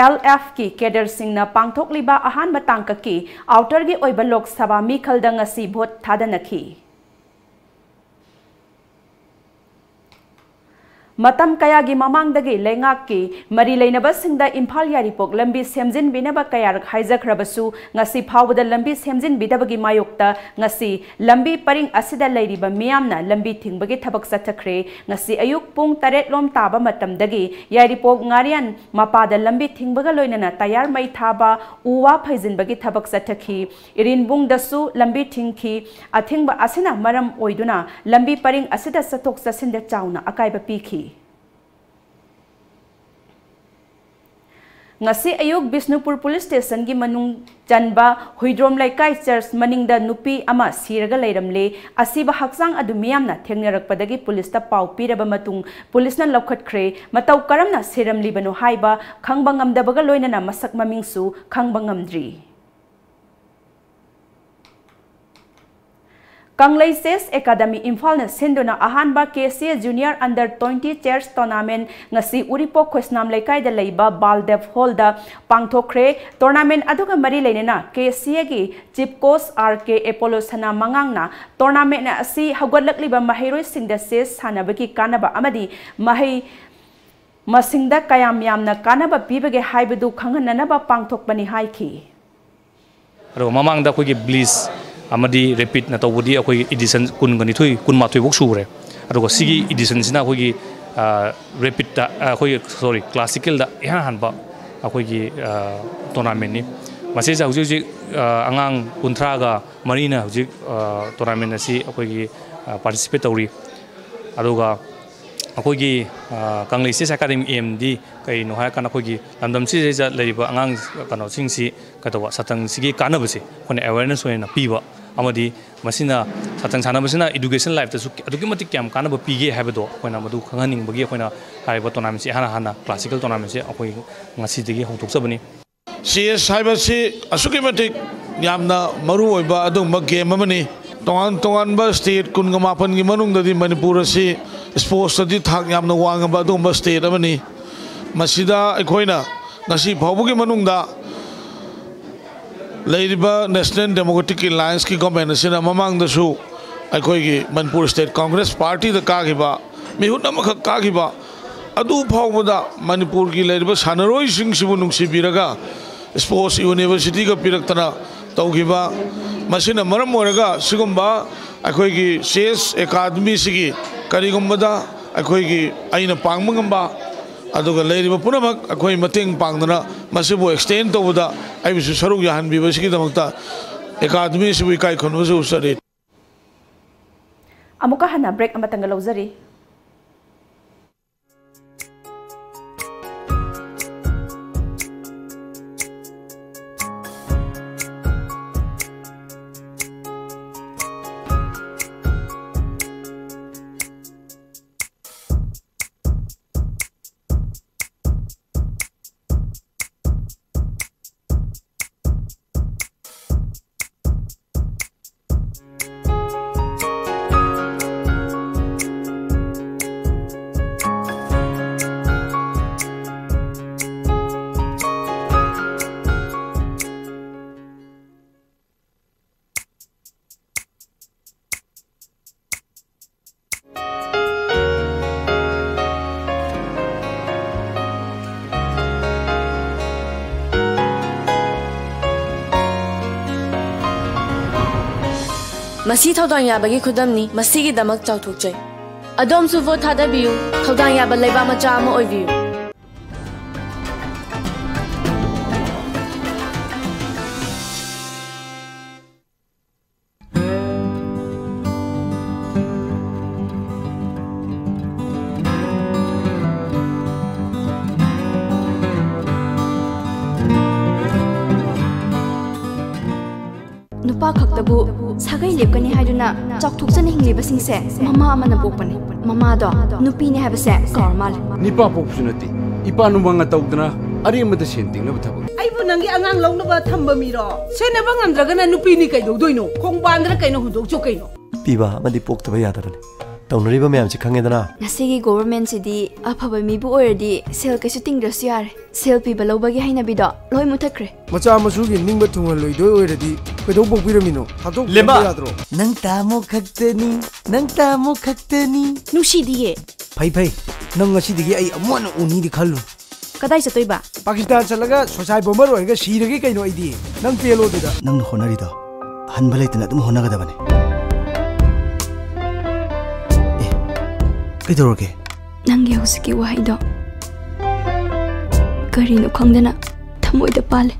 ꯑꯦꯜ ꯑꯦꯐꯀꯤ ꯀꯦꯗꯔꯁꯤꯡꯅ ꯄꯥꯡꯊꯣꯛꯂꯤꯕ ꯑꯍꯥꯟꯕ ꯇꯥꯡꯀꯛꯀꯤ ꯑꯥꯎꯇꯔꯒꯤ ꯑꯣꯏꯕ ꯂꯣꯛ ꯁꯚꯥ ꯃꯤꯈꯜꯗ ꯉꯁꯤ ꯚꯣꯠ ꯊꯥꯗꯅꯈꯤ꯫ ꯃꯇꯝ ꯀꯌꯥꯒꯤ ꯃꯃꯥꯡꯗꯒꯤ ꯂꯩꯉꯥꯛꯀꯤ ꯃꯔꯤ ꯂꯩꯅꯕꯁꯤꯡꯗ ꯏꯝꯐꯥꯜ ꯌꯥꯏꯔꯤꯄꯣꯛ ꯂꯝꯕꯤ ꯁꯦꯝꯖꯤꯟꯕꯤꯅꯕ ꯀꯌꯥꯔꯛ ꯍꯥꯏꯖꯈ꯭ꯔꯕꯁꯨ, ꯉꯁꯤ ꯐꯥꯎꯕꯗ ꯂꯝꯕꯤ ꯁꯦꯝꯖꯤꯟꯕꯤꯗꯕꯒꯤ ꯃꯥꯌꯣꯛꯇ ꯉꯁꯤ ꯂꯝꯕꯤ ꯄꯔꯤꯡ ꯑꯁꯤꯗ ꯂꯩꯔꯤꯕ ꯃꯤꯌꯥꯝꯅ ꯂꯝꯕꯤ ꯊꯤꯡꯕꯒꯤ ꯊꯕꯛ ꯆꯠꯊꯈ꯭ꯔꯦ꯫ ꯉꯁꯤ ꯑꯌꯨꯛ ꯄꯨꯡ ꯇꯔꯦꯠ ꯂꯣꯝ ꯇꯥꯕ ꯃꯇꯝꯗꯒꯤ ꯌꯥꯏꯔꯤꯄꯣꯛ ꯉꯥꯔꯤꯌꯥꯟ ꯃꯄꯥꯗ ꯂꯝꯕꯤ ꯊꯤꯡꯕꯒ ꯂꯣꯏꯅꯅ ꯇꯌꯥꯔ ꯃꯩ ꯊꯥꯕ, ꯎ ꯋꯥ ꯐꯩꯖꯤꯟꯕꯒꯤ ꯊꯕꯛ ꯆꯠꯊꯈꯤ꯫ ꯏꯔꯤꯟꯕꯨꯡꯗꯁꯨ ꯂꯝꯕꯤ ꯊꯤꯡꯈꯤ꯫ ꯑꯊꯤꯡꯕ ꯑꯁꯤꯅ ꯃꯔꯝ ꯑꯣꯏꯗꯨꯅ ꯂꯝꯕꯤ ꯄꯔꯤꯡ ꯑꯁꯤꯗ ꯆꯠꯊꯣꯛ ꯆꯠꯁꯤꯟꯗ ꯆꯥꯎꯅ ꯑꯀꯥꯏꯕ ꯄꯤꯈꯤ꯫ ꯉꯁꯤ ꯑꯌꯨꯛ ꯕꯤꯁꯅꯨꯄꯨꯔ ꯄꯨꯂꯤꯁ ꯁ꯭ꯇꯦꯁꯟꯒꯤ ꯃꯅꯨꯡ ꯆꯟꯕ ꯍꯨꯏꯗ꯭ꯔꯣꯝ ꯂꯩꯀꯥꯏ ꯆꯔꯆ ꯃꯅꯤꯡꯗ ꯅꯨꯄꯤ ꯑꯃ ꯁꯤꯔꯒ ꯂꯩꯔꯝꯂꯦ꯫ ꯑꯁꯤꯕ ꯍꯛꯆꯥꯡ ꯑꯗꯨ ꯃꯤꯌꯥꯝꯅ ꯊꯦꯡꯅꯔꯛꯄꯗꯒꯤ ꯄꯨꯂꯤꯁꯇ ꯄꯥꯎ ꯄꯤꯔꯕ ꯃꯇꯨꯡ ꯄꯨꯂꯤꯁꯅ ꯂꯧꯈꯠꯈ꯭ꯔꯦ꯫ ꯃꯇꯧ ꯀꯔꯝꯅ ꯁꯤꯔꯝꯂꯤꯕꯅꯣ ꯍꯥꯏꯕ ꯈꯪꯕ ꯉꯝꯗꯕꯒ ꯂꯣꯏꯅꯅ ꯃꯁꯛ ꯃꯃꯤꯡꯁꯨ ꯈꯪꯕ ꯉꯝꯗ꯭ꯔꯤ꯫ ꯀꯪꯂꯩ ꯆꯦꯁ ꯑꯦꯀꯥꯗꯃꯤ ꯏꯝꯐꯥꯜꯅ ꯁꯤꯟꯗꯨꯅ ꯑꯍꯥꯟꯕ K C A junior under twenty chess tournament ꯉꯁꯤ ꯎꯔꯤꯄꯣꯛ ꯈꯣꯏꯁꯅꯥꯝ ꯂꯩꯀꯥꯏꯗ ꯂꯩꯕ ꯕꯥꯜꯗꯦꯕ ꯍꯣꯜꯗ ꯄꯥꯡꯊꯣꯛꯈ꯭ꯔꯦ꯫ ꯇꯣꯔꯅꯥꯃꯦꯟ ꯑꯗꯨꯒ ꯃꯔꯤ ꯂꯩꯅꯅ ꯀꯦ ꯁꯤ ꯑꯦꯒꯤ ꯆꯤꯐ ꯀꯣꯆ ꯑꯥꯔ ꯀꯦ ꯑꯦꯄꯣꯂꯣ ꯁꯅꯥꯃꯉꯥꯡꯅ ꯇꯣꯔꯅꯥꯃꯦꯟ ꯑꯁꯤ ꯍꯧꯒꯠꯂꯛꯂꯤꯕ ꯃꯍꯩꯔꯣꯏꯁꯤꯡꯗ ꯆꯦꯁ ꯁꯥꯟꯅꯕꯒꯤ ꯀꯥꯟꯅꯕ ꯑꯃꯗꯤ ꯃꯍꯩ ꯃꯁꯤꯡꯗ ꯀꯌꯥꯝ ꯌꯥꯝꯅ ꯀꯥꯟꯅꯕ ꯄꯤꯕꯒꯦ ꯍꯥꯏꯕꯗꯨ ꯈꯪꯍꯟꯅꯅꯕ ꯄꯥꯡꯊꯣꯛꯄꯅꯤ ꯍꯥꯏꯈꯤ꯫ ꯑꯗꯨꯒ ꯃꯃꯥꯡꯗ ꯑꯩꯈꯣꯏꯒꯤ ꯕ꯭ꯂꯤꯁ ꯑꯃꯗꯤ ꯔꯦꯄꯤꯠꯅ ꯇꯧꯕꯗꯤ ꯑꯩꯈꯣꯏꯒꯤ ꯏꯗꯤꯁꯟ ꯀꯨꯟꯒ ꯅꯤꯊꯣꯏ, ꯀꯨꯟꯃꯥꯊꯣꯏ ꯐꯥꯎ ꯁꯨꯈ꯭ꯔꯦ꯫ ꯑꯗꯨꯒ ꯁꯤꯒꯤ ꯏꯗꯤꯁꯟꯁꯤꯅ ꯑꯩꯈꯣꯏꯒꯤ, ꯑ, ꯔꯦꯄꯤꯠꯇ, ꯑ, ꯑꯩꯈꯣꯏꯒꯤ, ꯁꯣꯔꯤ, ꯀ꯭ꯂꯥꯁꯤꯀꯦꯜꯗ ꯏꯍꯥꯟ ꯍꯥꯟꯕ ꯑꯩꯈꯣꯏꯒꯤ, ꯑ, ꯇꯣꯔꯅꯥꯃꯦꯟꯅꯤ꯫ ꯃꯁꯤꯁꯦ ꯍꯧꯖꯤꯛ ꯍꯧꯖꯤꯛ, ꯑ, ꯑꯉꯥꯡ ꯀꯨꯟꯊ꯭ꯔꯥꯒ ꯃꯔꯤꯅ ꯍꯧꯖꯤꯛ, ꯑ, ꯇꯣꯔꯅꯥꯃꯦꯟ ꯑꯁꯤ ꯑꯩꯈꯣꯏꯒꯤ, ꯑ, ꯄꯥꯔꯇꯤꯁꯤꯄꯦꯠ ꯇꯧꯔꯤ꯫ ꯑꯗꯨꯒ ꯑꯩꯈꯣꯏꯒꯤ, ꯑ, ꯀꯪꯂꯩ ꯆꯦꯁ ꯑꯦꯀꯥꯗꯃꯤ ꯑꯦꯝꯗꯤ ꯀꯔꯤꯅꯣ ꯍꯥꯏꯔꯀꯥꯟꯗ, ꯑꯩꯈꯣꯏꯒꯤ ꯂꯝꯗꯝꯁꯤꯗꯩꯗ ꯂꯩꯔꯤꯕ ꯑꯉꯥꯡ, ꯀꯩꯅꯣꯁꯤꯡꯁꯤ ꯀꯩꯗꯧꯕ, ꯁꯇ꯭ꯔꯪꯁꯤꯒꯤ ꯀꯥꯟꯅꯕꯁꯦ ꯑꯩꯈꯣꯏꯅ ꯑꯦꯋꯦꯔꯅꯦꯁ ꯑꯣꯏꯅ ꯄꯤꯕ ꯑꯃꯗꯤ ꯃꯁꯤꯅ, ꯁꯇ꯭ꯔꯪ ꯁꯥꯟꯅꯕꯁꯤꯅ ꯏꯗꯨꯀꯦꯁꯟ ꯂꯥꯏꯐꯇꯁꯨ ꯑꯗꯨꯛꯀꯤ ꯃꯇꯤꯛ ꯀꯌꯥꯝ ꯀꯥꯟꯅꯕ ꯄꯤꯒꯦ ꯍꯥꯏꯕꯗꯣ ꯑꯩꯈꯣꯏꯅ ꯃꯗꯨ ꯈꯪꯍꯟꯅꯤꯡꯕꯒꯤ ꯑꯩꯈꯣꯏꯅ ꯍꯥꯏꯔꯤꯕ ꯇꯣꯔꯅꯥꯃꯦꯟꯁꯤ, ꯏꯍꯥꯟ ꯍꯥꯟꯅ ꯀ꯭ꯂꯥꯁꯤꯀꯦꯜ ꯇꯣꯔꯅꯥꯃꯦꯟꯁꯤ ꯑꯩꯈꯣꯏ ꯉꯁꯤꯗꯒꯤ ꯍꯧꯗꯣꯛꯆꯕꯅꯤ꯫ ꯆꯦꯁ ꯍꯥꯏꯕꯁꯤ ꯑꯁꯨꯛꯀꯤ ꯃꯇꯤꯛ ꯌꯥꯝꯅ ꯃꯔꯨ ꯑꯣꯏꯕ ꯑꯗꯨꯒꯨꯝꯕ ꯒꯦꯝ ꯑꯃꯅꯤ꯫ ꯇꯣꯉꯥꯟ ꯇꯣꯉꯥꯟꯕ ꯁ꯭ꯇꯦꯠ ꯀꯨꯟꯒ ꯃꯥꯄꯟꯒꯤ ꯃꯅꯨꯡꯗꯗꯤ ꯃꯅꯤꯄꯨꯔ ꯑꯁꯤ ꯁ꯭ꯄꯣꯔꯠꯁꯇꯗꯤ ꯊꯥꯛ ꯌꯥꯝꯅ ꯋꯥꯡꯉꯕ ꯑꯗꯨꯒꯨꯝꯕ ꯁ꯭ꯇꯦꯠ ꯑꯃꯅꯤ꯫ ꯃꯁꯤꯗ ꯑꯩꯈꯣꯏꯅ ꯉꯁꯤ ꯐꯥꯎꯕꯒꯤ ꯃꯅꯨꯡꯗ ꯂꯩꯔꯤꯕ ꯅꯦꯁꯅꯦꯜ ꯗꯦꯃꯣꯀ꯭ꯔꯦꯇꯤꯛ ꯑꯦꯂꯥꯏꯟꯁꯀꯤ ꯒꯣꯔꯃꯦꯟ ꯑꯁꯤꯅ ꯃꯃꯥꯡꯗꯁꯨ ꯑꯩꯈꯣꯏꯒꯤ ꯃꯅꯤꯄꯨꯔ ꯁ꯭ꯇꯦꯠ ꯀꯪꯒ꯭ꯔꯦꯁ ꯄꯥꯔꯇꯤꯗ ꯀꯥꯈꯤꯕ, ꯃꯤꯍꯨꯠ ꯑꯃꯈꯛ ꯀꯥꯈꯤꯕ, ꯑꯗꯨ ꯐꯥꯎꯕꯗ ꯃꯅꯤꯄꯨꯔꯒꯤ ꯂꯩꯔꯤꯕ ꯁꯥꯟꯅꯔꯣꯏꯁꯤꯡꯁꯤꯕꯨ ꯅꯨꯡꯁꯤꯕꯤꯔꯒ ꯁ꯭ꯄꯣꯔꯠꯁ ꯌꯨꯅꯤꯚꯔꯁꯤꯇꯤꯒ ꯄꯤꯔꯛꯇꯅ ꯇꯧꯈꯤꯕ꯫ ꯃꯁꯤꯅ ꯃꯔꯝ ꯑꯣꯏꯔꯒ ꯁꯤꯒꯨꯝꯕ ꯑꯩꯈꯣꯏꯒꯤ ꯆꯦꯁ ꯑꯦꯀꯥꯗꯃꯤꯁꯤꯒꯤ ꯀꯔꯤꯒꯨꯝꯕꯗ ꯑꯩꯈꯣꯏꯒꯤ ꯑꯩꯅ ꯄꯥꯡꯕ ꯉꯝꯕ, ꯑꯗꯨꯒ ꯂꯩꯔꯤꯕ ꯄꯨꯝꯅꯃꯛ ꯑꯩꯈꯣꯏ ꯃꯇꯦꯡ ꯄꯥꯡꯗꯅ ꯃꯁꯤꯕꯨ ꯑꯦꯛꯁꯇꯦꯟ ꯇꯧꯕꯗ ꯑꯩꯕꯨꯁꯨ ꯁꯔꯨꯛ ꯌꯥꯍꯟꯕꯤꯕꯁꯤꯒꯤꯗꯃꯛꯇ ꯑꯦꯀꯥꯗꯃꯤꯁꯤꯕꯨ ꯏꯀꯥꯏ ꯈꯨꯝꯅꯕꯁꯨ ꯎꯠꯆꯔꯤ꯫ ꯑꯃꯨꯛꯀ ꯍꯟꯅ ꯕ꯭ꯔꯦꯛ ꯑꯃꯇꯪꯒ ꯂꯧꯖꯔꯤ꯫ ꯃꯁꯤ ꯊꯧꯗꯥꯡ ꯌꯥꯕꯒꯤ ꯈꯨꯗꯝꯅꯤ꯫ ꯃꯁꯤꯒꯤꯗꯃꯛ ꯆꯥꯎꯊꯣꯛꯆꯩ꯫ ꯑꯗꯣꯝꯁꯨ ꯚꯣꯠ ꯊꯥꯗꯕꯤꯌꯨ꯫ ꯊꯧꯗꯥꯡ ꯌꯥꯕ ꯂꯩꯕꯥꯛ ꯃꯆꯥ ꯑꯃ ꯑꯣꯏꯕꯤꯌꯨ꯫ ꯅꯨꯄꯥ ꯈꯛꯇꯕꯨ ꯁꯥꯒꯩ ꯂꯦꯞꯀꯅꯤ ꯍꯥꯏꯗꯨꯅ ꯆꯥꯎꯊꯣꯛꯆꯅ ꯍꯤꯡꯂꯤꯕꯁꯤꯡꯁꯦ ꯃꯃꯥ ꯑꯃꯅ ꯄꯣꯛꯄꯅꯤ꯫ ꯃꯃꯥꯗꯣ ꯅꯨꯄꯤꯅꯤ ꯍꯥꯏꯕꯁꯦ ꯀꯥꯎꯔ ꯃꯥꯜꯂꯦ꯫ ꯅꯤꯄꯥ ꯄꯣꯛꯄꯁꯨ ꯅꯠꯇꯦ, ꯏꯄꯥ ꯅꯨꯡꯕꯥ ꯉꯥ ꯇꯧꯗꯅ ꯑꯔꯦꯝꯕꯗ ꯁꯦꯟ ꯇꯤꯡꯅꯕ ꯊꯕꯛ꯫ ꯑꯩꯕꯨ ꯅꯪꯒꯤ ꯑꯉꯥꯡ ꯂꯧꯅꯕ ꯊꯝꯕ ꯃꯤꯔꯣ? ꯁꯦꯟꯅꯕ ꯉꯝꯗ꯭ꯔꯒꯅ ꯅꯨꯄꯤꯅꯤ ꯀꯩꯗꯧꯗꯣꯏꯅꯣ? ꯈꯣꯡꯕꯥꯟꯗꯅ ꯀꯩꯅꯣ ꯍꯨꯟꯗꯣꯛꯆꯣ ꯀꯩꯅꯣ? ꯄꯤꯕ ꯑꯃꯗꯤ ꯄꯣꯛꯇꯕ ꯌꯥꯗꯕꯅꯤ꯫ ꯇꯧꯅꯔꯤꯕ ꯃꯌꯥꯝꯁꯤ ꯈꯪꯉꯦꯗꯅ꯫ ꯉꯁꯤꯒꯤ ꯒꯣꯚꯔꯃꯦꯟꯁꯤꯗꯤ ꯑꯐꯕ ꯃꯤꯕꯨ ꯑꯣꯏꯔꯗꯤ ꯁꯦꯜ ꯀꯩꯁꯨ ꯇꯤꯡꯗ꯭ꯔꯁꯨ ꯌꯥꯔꯦ꯫ ꯁꯦꯜ ꯄꯤꯕ ꯂꯧꯕꯒꯤ ꯍꯩꯅꯕꯤꯗꯣ ꯂꯣꯏ ꯃꯨꯊꯠꯈ꯭ꯔꯦ꯫ ꯃꯆꯥ ꯃꯁꯨꯒꯤ ꯅꯤꯡꯕ ꯊꯨꯡꯍꯜꯂꯣꯏꯗꯣꯏ ꯑꯣꯏꯔꯗꯤ ꯀꯩꯗꯧ ꯄꯣꯛꯄꯤꯔꯝꯃꯤꯅꯣ? ꯊꯥꯗꯣꯛꯄꯤꯔꯝꯕ ꯂꯦꯝꯕ! ꯌꯥꯗ꯭ꯔꯣ? ꯅꯪ ꯇꯥꯃꯣ ꯈꯛꯇꯅꯤ, ꯅꯪ ꯇꯥꯃꯣ ꯈꯛꯇꯅꯤ꯫ ꯅꯨꯡꯁꯤꯗꯤꯌꯦ꯫ ꯐꯩ ꯐꯩ, ꯅꯪ ꯉꯁꯤꯗꯒꯤ ꯑꯩ ꯑꯃꯨꯛ ꯍꯟꯅ ꯎꯅꯤꯗꯤ ꯈꯜꯂꯨ꯫ ꯀꯗꯥꯏ ꯆꯠꯇꯣꯏꯕ? ꯄꯥꯀꯤꯁꯇꯥꯟ ꯆꯠꯂꯒ ꯁꯣꯁꯥꯏ ꯕꯣꯝꯕꯔ ꯑꯣꯏꯔꯒ ꯁꯤꯔꯒꯦ ꯀꯩꯅꯣ ꯑꯩꯗꯤ꯫ ꯅꯪ ꯄꯦꯜꯂꯣ ꯑꯗꯨꯗ꯫ ꯅꯪꯅ ꯍꯣꯠꯅꯔꯤꯗꯣ ꯍꯟꯕ ꯂꯩꯇꯅ ꯑꯗꯨꯝ ꯍꯣꯠꯅꯒꯗꯕꯅꯤ꯫ ꯑꯦ, ꯀꯩꯗꯧꯔꯒꯦ? ꯅꯪꯒꯤ ꯍꯧꯖꯤꯛꯀꯤ ꯋꯥꯍꯩꯗꯣ ꯀꯔꯤꯅꯣ ꯈꯪꯗꯅ ꯊꯃꯣꯏꯗ ꯄꯥꯜꯂꯦ꯫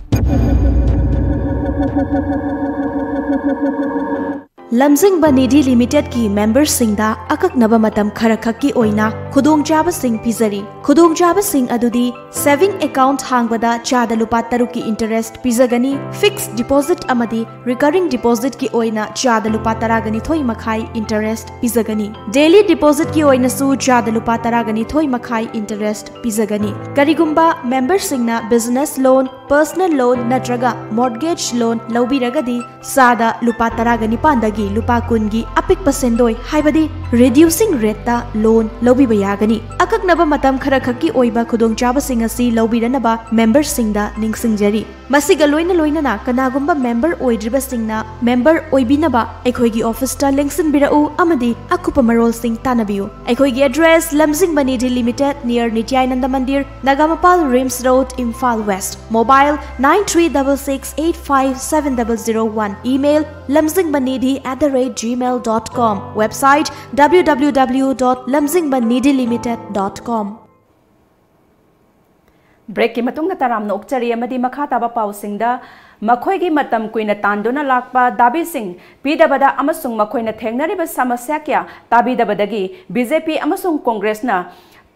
ꯂꯝꯖꯤꯡꯕ ꯅꯤꯙꯤ ꯂꯤꯃꯤꯇꯦꯗꯀꯤ ꯃꯦꯝꯕꯔꯁꯤꯡꯗ ꯑꯀꯛꯅꯕ ꯃꯇꯝ ꯈꯔꯈꯛꯀꯤ ꯑꯣꯏꯅ ꯈꯨꯗꯣꯡꯆꯥꯕꯁꯤꯡ ꯄꯤꯖꯔꯤ꯫ ꯈꯨꯗꯣꯡꯆꯥꯕꯁꯤꯡ ꯑꯗꯨꯗꯤ ꯁꯦꯚꯤꯡ ꯑꯦꯀꯥꯎꯟꯠ ꯍꯥꯡꯕꯗ ꯆꯥꯗ ꯂꯨꯄꯥ ꯇꯔꯨꯛꯀꯤ ꯏꯟꯇꯔꯦꯁꯠ ꯄꯤꯖꯒꯅꯤ, ꯐꯤꯛꯁ ꯗꯤꯄꯣꯖꯤꯠ ꯑꯃꯗꯤ ꯔꯤꯀꯔꯤꯡ ꯗꯤꯄꯣꯖꯤꯠꯀꯤ ꯑꯣꯏꯅ ꯆꯥꯗ ꯂꯨꯄꯥ ꯇꯔꯥꯒ ꯅꯤꯊꯣꯏ ꯃꯈꯥꯏ ꯏꯟꯇꯔꯦꯁꯠ ꯄꯤꯖꯒꯅꯤ꯫ ꯗꯦꯂꯤ ꯗꯤꯄꯣꯖꯤꯠꯀꯤ ꯑꯣꯏꯅꯁꯨ ꯆꯥꯗ ꯂꯨꯄꯥ ꯇꯔꯥꯒ ꯅꯤꯊꯣꯏ ꯃꯈꯥꯏ ꯏꯟꯇꯔꯦꯁꯠ ꯄꯤꯖꯒꯅꯤ꯫ ꯀꯔꯤꯒꯨꯝꯕ ꯃꯦꯝꯕꯔꯁꯤꯡꯅ ꯕꯤꯖꯤꯅꯦꯁ ꯂꯣꯟ, ꯄꯔꯁꯅꯦꯜ ꯂꯣꯟ ꯅꯠꯇ꯭ꯔꯒ ꯃꯣꯔꯠꯒꯦꯖ ꯂꯣꯟ ꯂꯧꯕꯤꯔꯒꯗꯤ, ꯆꯥꯗ ꯂꯨꯄꯥ ꯇꯔꯥꯒ ꯅꯤꯄꯥꯟꯗꯒꯤ ꯂꯨꯄꯥ ꯀꯨꯟꯒꯤ ꯑꯄꯤꯛꯄ ꯁꯦꯟꯗꯣꯏ, ꯍꯥꯏꯕꯗꯤ Reducing rate ꯇ loan ꯂꯧꯕꯤꯕ ꯌꯥꯒꯅꯤ꯫ ꯑꯀꯛꯅꯕ ꯃꯇꯝ ꯈꯔꯈꯛꯀꯤ ꯑꯣꯏꯕ ꯈꯨꯗꯣꯡꯆꯥꯕꯁꯤꯡ ꯑꯁꯤ ꯂꯧꯕꯤꯅꯅꯕ member ꯁꯤꯡꯗ ꯅꯤꯡꯁꯤꯡꯖꯔꯤ꯫ ꯃꯁꯤꯒ ꯂꯣꯏꯅ ꯂꯣꯏꯅꯅ ꯀꯅꯥꯒꯨꯝꯕ member ꯑꯣꯏꯗ꯭ꯔꯤꯕꯁꯤꯡꯅ member ꯑꯣꯏꯕꯤꯅꯕ ꯑꯩꯈꯣꯏꯒꯤ office ꯇ ꯂꯦꯡꯁꯤꯟꯕꯤꯔꯛꯎ ꯑꯃꯗꯤ ꯑꯀꯨꯞꯄ ꯃꯔꯣꯜꯁꯤꯡ ꯇꯥꯟꯅꯕꯤꯌꯨ꯫ ꯑꯩꯈꯣꯏꯒꯤ address: ꯂꯝꯖꯤꯡꯕ Nidhi Limited, near ꯅꯤꯇ꯭ꯌꯥꯅꯟꯗ Mandir, Nagamapal, RIMS Road, Imphal West. Mobile: nine three double six eight five seven double zero one. Email: lamjingbanidhi at the rate gmail dot com. Website: W W W dot lamjingbanidhilimited dot com. Break ꯀꯤ ꯃꯇꯨꯡꯗ ꯇꯔꯥꯝꯅ ꯑꯣꯛꯆꯔꯤ ꯑꯃꯗꯤ ꯃꯈꯥ ꯇꯥꯕ ꯄꯥꯎꯁꯤꯡꯗ ꯃꯈꯣꯏꯒꯤ ꯃꯇꯝ ꯀꯨꯏꯅ ꯇꯥꯟꯗꯨꯅ ꯂꯥꯛꯄ ꯗꯥꯕꯤꯁꯤꯡ ꯄꯤꯗꯕꯗ ꯑꯃꯁꯨꯡ ꯃꯈꯣꯏꯅ ꯊꯦꯡꯅꯔꯤꯕ ꯁꯃꯁ꯭ꯌꯥ ꯀꯌꯥ ꯇꯥꯕꯤꯗꯕꯗꯒꯤ BJP ꯑꯃꯁꯨꯡ Congress ꯅ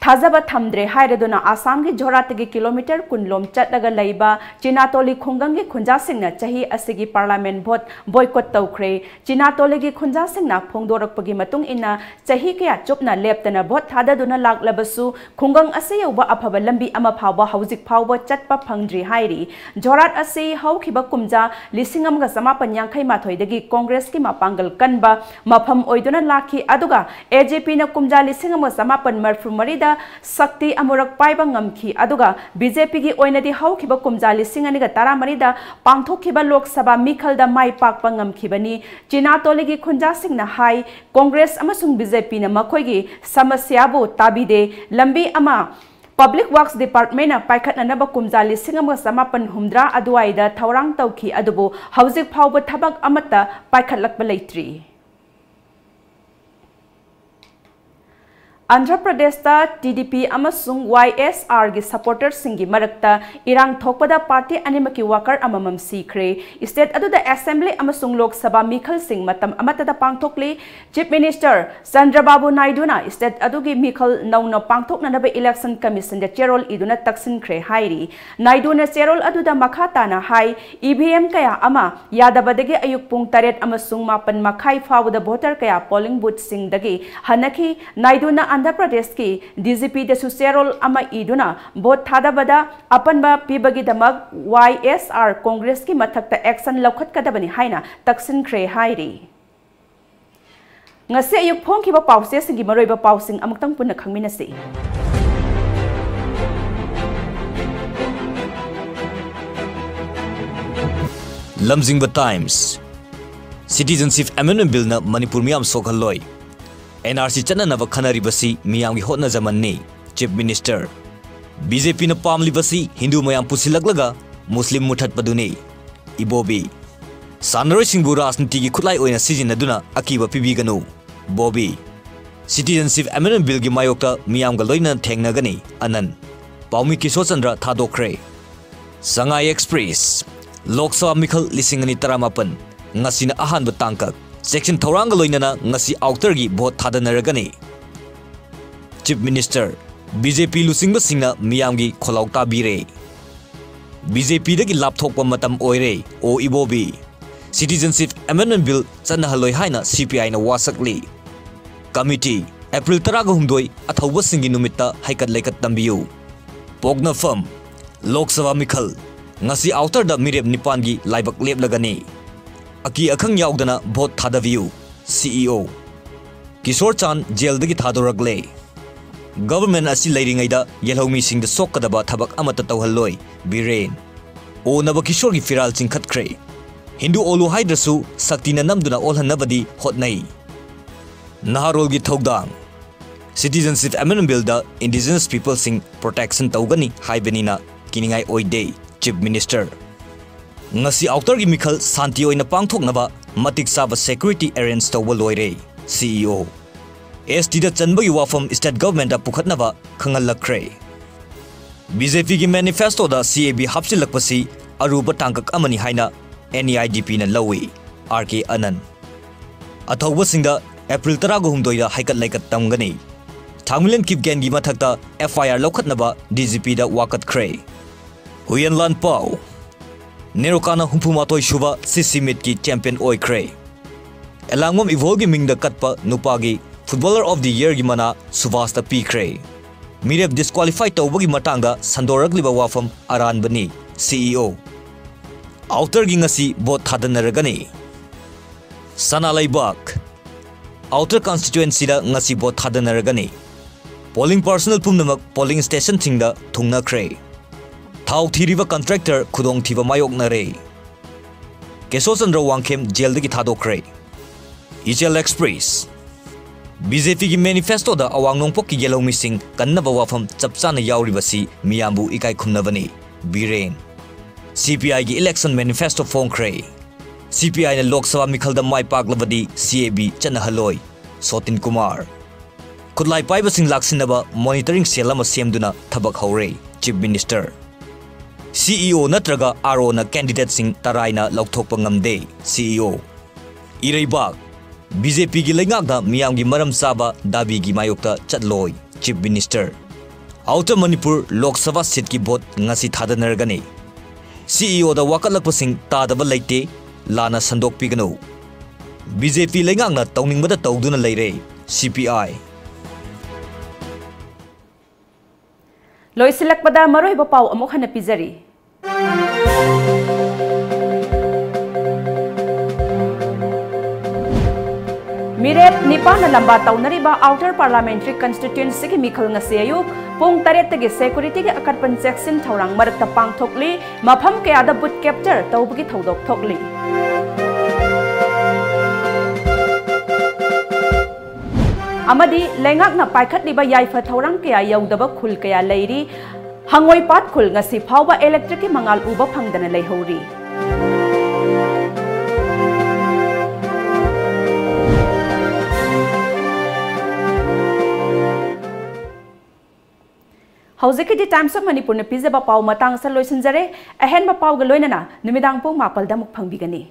ꯊꯥꯖꯕ ꯊꯝꯗ꯭ꯔꯦ ꯍꯥꯏꯔꯗꯨꯅ ꯑꯁꯥꯝꯒꯤ ꯖꯣꯔꯍꯥꯠꯇꯒꯤ kilometre ꯀꯨꯟ ꯂꯣꯝ ꯆꯠꯂꯒ ꯂꯩꯕ ꯆꯤꯅꯥꯇꯣꯂꯤ ꯈꯨꯡꯒꯪꯒꯤ ꯈꯨꯟꯖꯥꯁꯤꯡꯅ ꯆꯍꯤ ꯑꯁꯤꯒꯤ parliament vote boycott ꯇꯧꯈ꯭ꯔꯦ꯫ ꯆꯤꯅꯥꯇꯣꯂꯤꯒꯤ ꯈꯨꯟꯖꯥꯁꯤꯡꯅ ꯐꯣꯡꯗꯣꯔꯛꯄꯒꯤ ꯃꯇꯨꯡ ꯏꯟꯅ, ꯆꯍꯤ ꯀꯌꯥ ꯆꯨꯞꯅ ꯂꯦꯞꯇꯅ vote ꯊꯥꯗꯗꯨꯅ ꯂꯥꯛꯂꯕꯁꯨ, ꯈꯨꯡꯒꯪ ꯑꯁꯤ ꯌꯧꯕ ꯑꯐꯕ ꯂꯝꯕꯤ ꯑꯃ ꯐꯥꯎꯕ ꯍꯧꯖꯤꯛ ꯐꯥꯎꯕ ꯆꯠꯄ ꯐꯪꯗ꯭ꯔꯤ ꯍꯥꯏꯔꯤ꯫ ꯖꯣꯔꯍꯥꯠ ꯑꯁꯤ ꯍꯧꯈꯤꯕ ꯀꯨꯝꯖꯥ ꯂꯤꯁꯤꯡ ꯑꯃꯒ ꯆꯃꯥꯄꯟ ꯌꯥꯡꯈꯩ ꯃꯥꯊꯣꯏꯗꯒꯤ Congress ꯀꯤ ꯃꯄꯥꯡꯒꯜ ꯀꯟꯕ ꯃꯐꯝ ꯑꯣꯏꯗꯨꯅ ꯂꯥꯛꯈꯤ, ꯑꯗꯨꯒ AJP ꯅ ꯀꯨꯝꯖꯥ ꯂꯤꯁꯤꯡ ꯑꯃꯒ ꯆꯃꯥꯄꯟ ꯃꯔꯤꯐꯨ ꯃꯔꯤꯗ ꯁꯛꯇꯤ ꯑꯃꯨꯔꯛ ꯄꯥꯏꯕ ꯉꯝꯈꯤ, ꯑꯗꯨꯒ BJP ꯒꯤ ꯑꯣꯏꯅꯗꯤ ꯍꯧꯈꯤꯕ ꯀꯨꯝꯖꯥ ꯂꯤꯁꯤꯡ ꯑꯅꯤꯒ ꯇꯔꯥꯃꯔꯤꯗ ꯄꯥꯡꯊꯣꯛꯈꯤꯕ ꯂꯣꯛ ꯁꯚꯥ ꯃꯤꯈꯜꯗ ꯃꯥꯏ ꯄꯥꯛꯄ ꯉꯝꯈꯤꯕꯅꯤ꯫ ꯆꯤꯅꯥꯇꯣꯂꯤꯒꯤ ꯈꯨꯟꯖꯥꯁꯤꯡꯅ ꯍꯥꯏ, Congress ꯑꯃꯁꯨꯡ BJP ꯅ ꯃꯈꯣꯏꯒꯤ ꯁꯃꯁ꯭ꯌꯥꯕꯨ ꯇꯥꯕꯤꯗꯦ꯫ ꯂꯝꯕꯤ ꯑꯃ Public Works Department ꯅ ꯄꯥꯏꯈꯠꯅꯅꯕ ꯀꯨꯝꯖꯥ ꯂꯤꯁꯤꯡ ꯑꯃꯒ ꯆꯃꯥꯄꯟ ꯍꯨꯝꯗ꯭ꯔꯥ ꯑꯗꯨꯋꯥꯏꯗ ꯊꯧꯔꯥꯡ ꯇꯧꯈꯤ, ꯑꯗꯨꯕꯨ ꯍꯧꯖꯤꯛ ꯐꯥꯎꯕ ꯊꯕꯛ ꯑꯃꯠꯇ ꯄꯥꯏꯈꯠꯂꯛꯄ ꯂꯩꯇ꯭ꯔꯤ꯫ ꯑꯟꯙ꯭ꯔ ꯄ꯭ꯔꯗꯦꯁꯇ TDP ꯑꯃꯁꯨꯡ YSR ꯒꯤ supporter ꯁꯤꯡꯒꯤ ꯃꯔꯛꯇ ꯏꯔꯥꯡ ꯊꯣꯛꯄꯗ party ꯑꯅꯤꯃꯛꯀꯤ worker ꯑꯃꯃꯝ ꯁꯤꯈ꯭ꯔꯦ꯫ State ꯑꯗꯨꯗ assembly ꯑꯃꯁꯨꯡ ꯂꯣꯛ ꯁꯚꯥ ꯃꯤꯈꯜꯁꯤꯡ ꯃꯇꯝ ꯑꯃꯠꯇꯗ ꯄꯥꯡꯊꯣꯛꯂꯤ꯫ Chief Minister ꯆꯟꯗ꯭ꯔꯕꯥꯕꯨ ꯅꯥꯏꯗꯨꯅ state ꯑꯗꯨꯒꯤ ꯃꯤꯈꯜ ꯅꯧꯅ ꯄꯥꯡꯊꯣꯛꯅꯅꯕ Election Commission ꯗ ꯆꯦꯔꯣꯜ ꯏꯗꯨꯅ ꯇꯛꯁꯤꯟꯈ꯭ꯔꯦ ꯍꯥꯏꯔꯤ꯫ ꯅꯥꯏꯗꯨꯅ ꯆꯦꯔꯣꯜ ꯑꯗꯨꯗ ꯃꯈꯥ ꯇꯥꯅ ꯍꯥꯏ, EVM ꯀꯌꯥ ꯑꯃ ꯌꯥꯗꯕꯗꯒꯤ ꯑꯌꯨꯛ ꯄꯨꯡ ꯇꯔꯦꯠ ꯑꯃꯁꯨꯡ ꯃꯥꯄꯟ ꯃꯈꯥꯏ ꯐꯥꯎꯕꯗ voter ꯀꯌꯥ polling booth ꯁꯤꯡꯗꯒꯤ ꯍꯟꯅꯈꯤ꯫ ꯅꯥꯏꯗꯨꯅ ꯑꯟꯙ꯭ꯔ ꯄ꯭ꯔꯗꯦꯁꯀꯤ DGP ꯗꯁꯨ ꯆꯦꯔꯣꯜ ꯑꯃ ꯏꯗꯨꯅ vote ꯊꯥꯗꯕꯗ ꯑꯄꯟꯕ ꯄꯤꯕꯒꯤꯗꯃꯛ YSR Congress ꯀꯤ ꯃꯊꯛꯇ action ꯂꯧꯈꯠꯀꯗꯕꯅꯤ ꯍꯥꯏꯅ ꯇꯛꯁꯤꯟꯈ꯭ꯔꯦ ꯍꯥꯏꯔꯤ꯫ ꯉꯁꯤ ꯑꯌꯨꯛ ꯐꯣꯡꯈꯤꯕ ꯄꯥꯎꯆꯦꯁꯤꯡꯒꯤ ꯃꯔꯨꯑꯣꯏꯕ ꯄꯥꯎꯁꯤꯡ ꯑꯃꯨꯛꯇꯪ ꯄꯨꯟꯅ ꯈꯪꯃꯤꯟꯅꯁꯤ꯫ ꯂꯝꯖꯤꯡꯕ ꯇꯥꯏꯝꯁ꯫ Citizenship Amendment Billꯅ ꯃꯅꯤꯄꯨꯔ ꯃꯤꯌꯥꯝ ꯁꯣꯛꯍꯜꯂꯣꯏ꯫ NRC ꯆꯠꯅꯅꯕ ꯈꯟꯅꯔꯤꯕꯁꯤ ꯃꯤꯌꯥꯝꯒꯤ ꯍꯣꯠꯅꯖꯃꯟꯅꯤ, Chief Minister꯫ BJPꯅ ꯄꯥꯝꯂꯤꯕꯁꯤ ꯍꯤꯟꯗꯨ ꯃꯌꯥꯝ ꯄꯨꯁꯤꯜꯂꯛꯂꯒ ꯃꯨꯁꯂꯤꯝ ꯃꯨꯊꯠꯄꯗꯨꯅꯤ, ꯏꯕꯣꯕꯤ꯫ ꯁꯥꯟꯅꯔꯣꯏꯁꯤꯡꯕꯨ ꯔꯥꯖꯅꯤꯇꯤꯒꯤ ꯈꯨꯠꯂꯥꯏ ꯑꯣꯏꯅ ꯁꯤꯖꯤꯟꯅꯗꯨꯅ ꯑꯀꯤꯕ ꯄꯤꯕꯤꯒꯅꯨ, ꯕꯣꯕꯤ꯫ Citizenship Amendment Billꯒꯤ ꯃꯥꯌꯣꯛꯇ ꯃꯤꯌꯥꯝꯒ ꯂꯣꯏꯅꯅ ꯊꯦꯡꯅꯒꯅꯤ, ꯑꯅꯟ꯫ ꯄꯥꯎꯃꯤ ꯀꯤꯁꯣꯔ ꯆꯟꯗ꯭ꯔ ꯊꯥꯗꯣꯛꯈ꯭ꯔꯦ꯫ ꯁꯉꯥꯏ ꯑꯦꯛꯁꯄ꯭ꯔꯦꯁ꯫ ꯂꯣꯛ ꯁꯚꯥ ꯃꯤꯈꯜ ꯂꯤꯁꯤꯡ ꯑꯅꯤ ꯇꯔꯥꯃꯥꯄꯟ, ꯉꯁꯤꯅ ꯑꯍꯥꯟꯕ ꯇꯥꯡꯀꯛ꯫ ꯆꯦꯛꯁꯤꯟ ꯊꯧꯔꯥꯡꯒ ꯂꯣꯏꯅꯅ ꯉꯁꯤ ꯑꯥꯎꯇꯔꯒꯤ ꯚꯣꯠ ꯊꯥꯗꯅꯔꯒꯅꯤ꯫ Chief Minister, BJP ꯂꯨꯆꯤꯡꯕꯁꯤꯡꯅ ꯃꯤꯌꯥꯝꯒꯤ ꯈꯣꯜꯂꯥꯎ ꯇꯥꯕꯤꯔꯦ꯫ BJPꯗꯒꯤ ꯂꯥꯞꯊꯣꯛꯄ ꯃꯇꯝ ꯑꯣꯏꯔꯦ, ꯑꯣ ꯏꯕꯣꯕꯤ꯫ Citizenship Amendment Bill ꯆꯠꯅꯍꯜꯂꯣꯏ ꯍꯥꯏꯅ CPIꯅ ꯋꯥꯁꯛꯂꯤ꯫ Committee, ꯑꯦꯄ꯭ꯔꯤꯜ ꯇꯔꯥꯒ ꯍꯨꯝꯗꯣꯏ, ꯑꯊꯧꯕꯁꯤꯡꯒꯤ ꯅꯨꯃꯤꯠꯇ ꯍꯩꯀꯠ ꯂꯩꯀꯠ ꯇꯝꯕꯤꯌꯨ꯫ ꯄꯣꯛꯅꯐꯝ, ꯂꯣꯛ ꯁꯚꯥ ꯃꯤꯈꯜ, ꯉꯁꯤ ꯑꯥꯎꯇꯔꯗ ꯃꯤꯔꯦꯞ ꯅꯤꯄꯥꯟꯒꯤ ꯂꯥꯏꯕꯛ ꯂꯦꯞꯂꯒꯅꯤ꯫ ꯑꯀꯤ ꯑꯈꯪ ꯌꯥꯎꯗꯅ ꯚꯣꯠ ꯊꯥꯗꯕꯤꯌꯨ, CEO꯫ ꯀꯤꯁꯣꯔ ꯆꯥꯟ ꯖꯦꯜꯗꯒꯤ ꯊꯥꯗꯣꯔꯛꯂꯦ꯫ Government ꯑꯁꯤ ꯂꯩꯔꯤꯉꯩꯗ ꯌꯦꯜꯍꯧꯃꯤꯁꯤꯡꯗ ꯁꯣꯛꯀꯗꯕ ꯊꯕꯛ ꯑꯃꯠꯇ ꯇꯧꯍꯜꯂꯣꯏ, ꯕꯤꯔꯦꯟ꯫ ꯑꯣꯅꯕ ꯀꯤꯁꯣꯔꯒꯤ ꯐꯤꯔꯥꯜ ꯆꯤꯡꯈꯠꯈ꯭ꯔꯦ꯫ ꯍꯤꯟꯗꯨ ꯑꯣꯜꯂꯨ ꯍꯥꯏꯗ꯭ꯔꯁꯨ ꯁꯛꯇꯤꯅ ꯅꯝꯗꯨꯅ ꯑꯣꯜꯍꯟꯅꯕꯗꯤ ꯍꯣꯠꯅꯩ꯫ ꯅꯍꯥꯔꯣꯜꯒꯤ ꯊꯧꯗꯥꯡ꯫ Citizenship Amendment Billꯗ Indigenous Peopleꯁꯤꯡ protection ꯇꯧꯒꯅꯤ ꯍꯥꯏꯕꯅꯤꯅ ꯀꯤꯅꯤꯡꯉꯥꯏ ꯑꯣꯏꯗꯦ, Chief Minister꯫ ꯉꯁꯤ ꯑꯥꯎꯇꯔꯒꯤ ꯃꯤꯈꯜ ꯁꯥꯟꯇꯤ ꯑꯣꯏꯅ ꯄꯥꯡꯊꯣꯛꯅꯕ ꯃꯇꯤꯛ ꯆꯥꯕ security arrange ꯇꯧꯕ ꯂꯣꯏꯔꯦ, CEO꯫ STꯗ ꯆꯟꯕꯒꯤ ꯋꯥꯐꯝ state governmentꯇ ꯄꯨꯈꯠꯅꯕ ꯈꯪꯍꯜꯂꯛꯈ꯭ꯔꯦ꯫ BJPꯒꯤ manifestoꯗ CAB ꯍꯥꯞꯆꯤꯜꯂꯛꯄꯁꯤ ꯑꯔꯨꯕ ꯇꯥꯡꯀꯛ ꯑꯃꯅꯤ ꯍꯥꯏꯅ NEIDPꯅ ꯂꯧꯏ, RK ꯑꯅꯟ꯫ ꯑꯊꯧꯕꯁꯤꯡꯗ ꯑꯦꯄ꯭ꯔꯤꯜ ꯇꯔꯥꯒ ꯍꯨꯝꯗꯣꯏꯗ ꯍꯩꯀꯠ ꯂꯩꯀꯠ ꯇꯝꯒꯅꯤ꯫ ꯊꯥꯡꯃꯤꯂꯦꯟ ꯀꯤꯞꯒꯦꯟꯒꯤ ꯃꯊꯛꯇ FIR ꯂꯧꯈꯠꯅꯕ DGPꯗ ꯋꯥꯀꯠꯈ꯭ꯔꯦ꯫ ꯍꯨꯌꯦꯟꯂꯥꯟ ꯄꯥꯎ꯫ ꯅꯦꯔꯣꯀꯥꯅ ꯍꯨꯝꯐꯨ ꯃꯥꯊꯣꯏ ꯁꯨꯕ CC Meetꯀꯤ champion ꯑꯣꯏꯈ꯭ꯔꯦ꯫ ꯑꯦꯂꯥꯡꯕꯝ ꯏꯕꯣꯜꯒꯤ ꯃꯤꯡꯗ ꯀꯠꯄ ꯅꯨꯄꯥꯒꯤ Footballer of the Yearꯒꯤ ꯃꯅꯥ ꯁꯨꯕꯥꯁꯇ ꯄꯤꯈ꯭ꯔꯦ꯫ ꯃꯤꯔꯦꯞ disqualify ꯇꯧꯕꯒꯤ ꯃꯇꯥꯡꯗ ꯁꯟꯗꯣꯔꯛꯂꯤꯕ ꯋꯥꯐꯝ ꯑꯔꯥꯟꯕꯅꯤ, CEO꯫ ꯑꯥꯎꯇꯔꯒꯤ ꯉꯁꯤ ꯚꯣꯠ ꯊꯥꯗꯅꯔꯒꯅꯤ꯫ ꯁꯅꯥ ꯂꯩꯕꯥꯛ꯫ Outer constituencyꯗ ꯉꯁꯤ ꯚꯣꯠ ꯊꯥꯗꯅꯔꯒꯅꯤ꯫ Polling personnel ꯄꯨꯝꯅꯃꯛ polling stationꯁꯤꯡꯗ ꯊꯨꯡꯅꯈ꯭ꯔꯦ꯫ ꯊꯥꯎ ꯊꯤꯔꯤꯕ contractor ꯈꯨꯗꯣꯡꯊꯤꯕ ꯃꯥꯌꯣꯛꯅꯔꯦ꯫ ꯀꯦꯁꯣ ꯆꯟꯗ꯭ꯔ ꯋꯥꯡꯈꯦꯝ ꯖꯦꯜꯗꯒꯤ ꯊꯥꯗꯣꯛꯈ꯭ꯔꯦ꯫ ꯏꯆꯦꯜ Express꯫ BJPꯒꯤ manifestoꯗ ꯑꯋꯥꯡ ꯅꯣꯡꯄꯣꯛꯀꯤ ꯌꯦꯜꯍꯧꯃꯤꯁꯤꯡ ꯀꯟꯅꯕ ꯋꯥꯐꯝ ꯆꯞ ꯆꯥꯅ ꯌꯥꯎꯔꯤꯕꯁꯤ ꯃꯤꯌꯥꯝꯕꯨ ꯏꯀꯥꯏ ꯈꯨꯝꯅꯕꯅꯤ꯫ ꯕꯤꯔꯦꯟ꯫ CPIꯒꯤ election manifesto ꯐꯣꯡꯈ꯭ꯔꯦ꯫ CPIꯅ ꯂꯣꯛ ꯁꯚꯥ ꯃꯤꯈꯜꯗ ꯃꯥꯏ ꯄꯥꯛꯂꯕꯗꯤ CAB ꯆꯠꯅꯍꯜꯂꯣꯏ꯫ ꯁꯣꯇꯤꯟ ꯀꯨꯃꯥꯔ꯫ ꯈꯨꯠꯂꯥꯏ ꯄꯥꯏꯕꯁꯤꯡ ꯂꯥꯛꯁꯤꯟꯅꯕ monitoring cell ꯑꯃ ꯁꯦꯝꯗꯨꯅ ꯊꯕꯛ ꯍꯧꯔꯦ꯫ Chief Minister꯫ CEO ꯅꯠꯇ꯭ꯔꯒ ROꯅ candidateꯁꯤꯡ ꯇꯔꯥꯏꯅ ꯂꯧꯊꯣꯛꯄ ꯉꯝꯗꯦ꯫ CEO꯫ ꯏꯔꯩꯕꯥꯛ꯫ BJPꯒꯤ ꯂꯩꯉꯥꯛꯅ ꯃꯤꯌꯥꯝꯒꯤ ꯃꯔꯝ ꯆꯥꯕ ꯗꯥꯕꯤꯒꯤ ꯃꯥꯌꯣꯛꯇ ꯆꯠꯂꯣꯏ꯫ Chief Minister꯫ Outer Manipur Lok Sabha seatꯀꯤ vote ꯉꯁꯤ ꯊꯥꯗꯅꯔꯒꯅꯤ꯫ CEOꯗ ꯋꯥꯀꯠꯂꯛꯄꯁꯤꯡ ꯇꯥꯗꯕ ꯂꯩꯇꯦ, ꯂꯥꯟꯅ ꯁꯟꯗꯣꯛꯄꯤꯒꯅꯨ꯫ BJP ꯂꯩꯉꯥꯛꯅ ꯇꯧꯅꯤꯡꯕꯗ ꯇꯧꯗꯨꯅ ꯂꯩꯔꯦ꯫ CPI꯫ ꯂꯣꯏꯁꯤꯜꯂꯛꯄꯗ ꯃꯔꯨꯑꯣꯏꯕ ꯄꯥꯎ ꯑꯃꯨꯛ ꯍꯟꯅ ꯄꯤꯖꯔꯤ꯫ ꯃꯤꯔꯦꯞ ꯅꯤꯄꯥꯟꯅ ꯂꯝꯕꯥ ꯇꯧꯅꯔꯤꯕ Outer Parliamentary Constituencyꯒꯤ ꯃꯤꯈꯜ ꯉꯁꯤ ꯑꯌꯨꯛ ꯄꯨꯡ ꯇꯔꯦꯠꯇꯒꯤ securityꯒꯤ ꯑꯀꯟꯕ ꯆꯦꯛꯁꯤꯟ ꯊꯧꯔꯥꯡ ꯃꯔꯛꯇ ꯄꯥꯡꯊꯣꯛꯂꯤ꯫ ꯃꯐꯝ ꯀꯌꯥꯗ booth capture ꯇꯧꯕꯒꯤ ꯊꯧꯗꯣꯛ ꯊꯣꯛꯂꯤ꯫ ꯑꯃꯗꯤ ꯂꯩꯉꯥꯛꯅ ꯄꯥꯏꯈꯠꯂꯤꯕ ꯌꯥꯏꯐ ꯊꯧꯔꯥꯡ ꯀꯌꯥ ꯌꯧꯗꯕ ꯈꯨꯜ ꯀꯌꯥ ꯂꯩꯔꯤ꯫ ꯍꯪꯉꯣꯏꯄꯥꯠ ꯈꯨꯜ ꯉꯁꯤ ꯐꯥꯎꯕ electricꯀꯤ ꯃꯉꯥꯜ ꯎꯕ ꯐꯪꯗꯅ ꯂꯩꯍꯧꯔꯤ꯫ ꯍꯧꯖꯤꯛꯀꯤꯗꯤ Times of Manipurꯅ ꯄꯤꯖꯕ ꯄꯥꯎ ꯃꯇꯥꯡ ꯑꯁꯤꯗ ꯂꯣꯏꯁꯤꯟꯖꯔꯦ꯫ ꯑꯍꯦꯟꯕ ꯄꯥꯎꯒ ꯂꯣꯏꯅꯅ ꯅꯨꯃꯤꯗꯥꯡ ꯄꯨꯡ ꯃꯥꯄꯜꯗ ꯑꯃꯨꯛ ꯐꯪꯕꯤꯒꯅꯤ꯫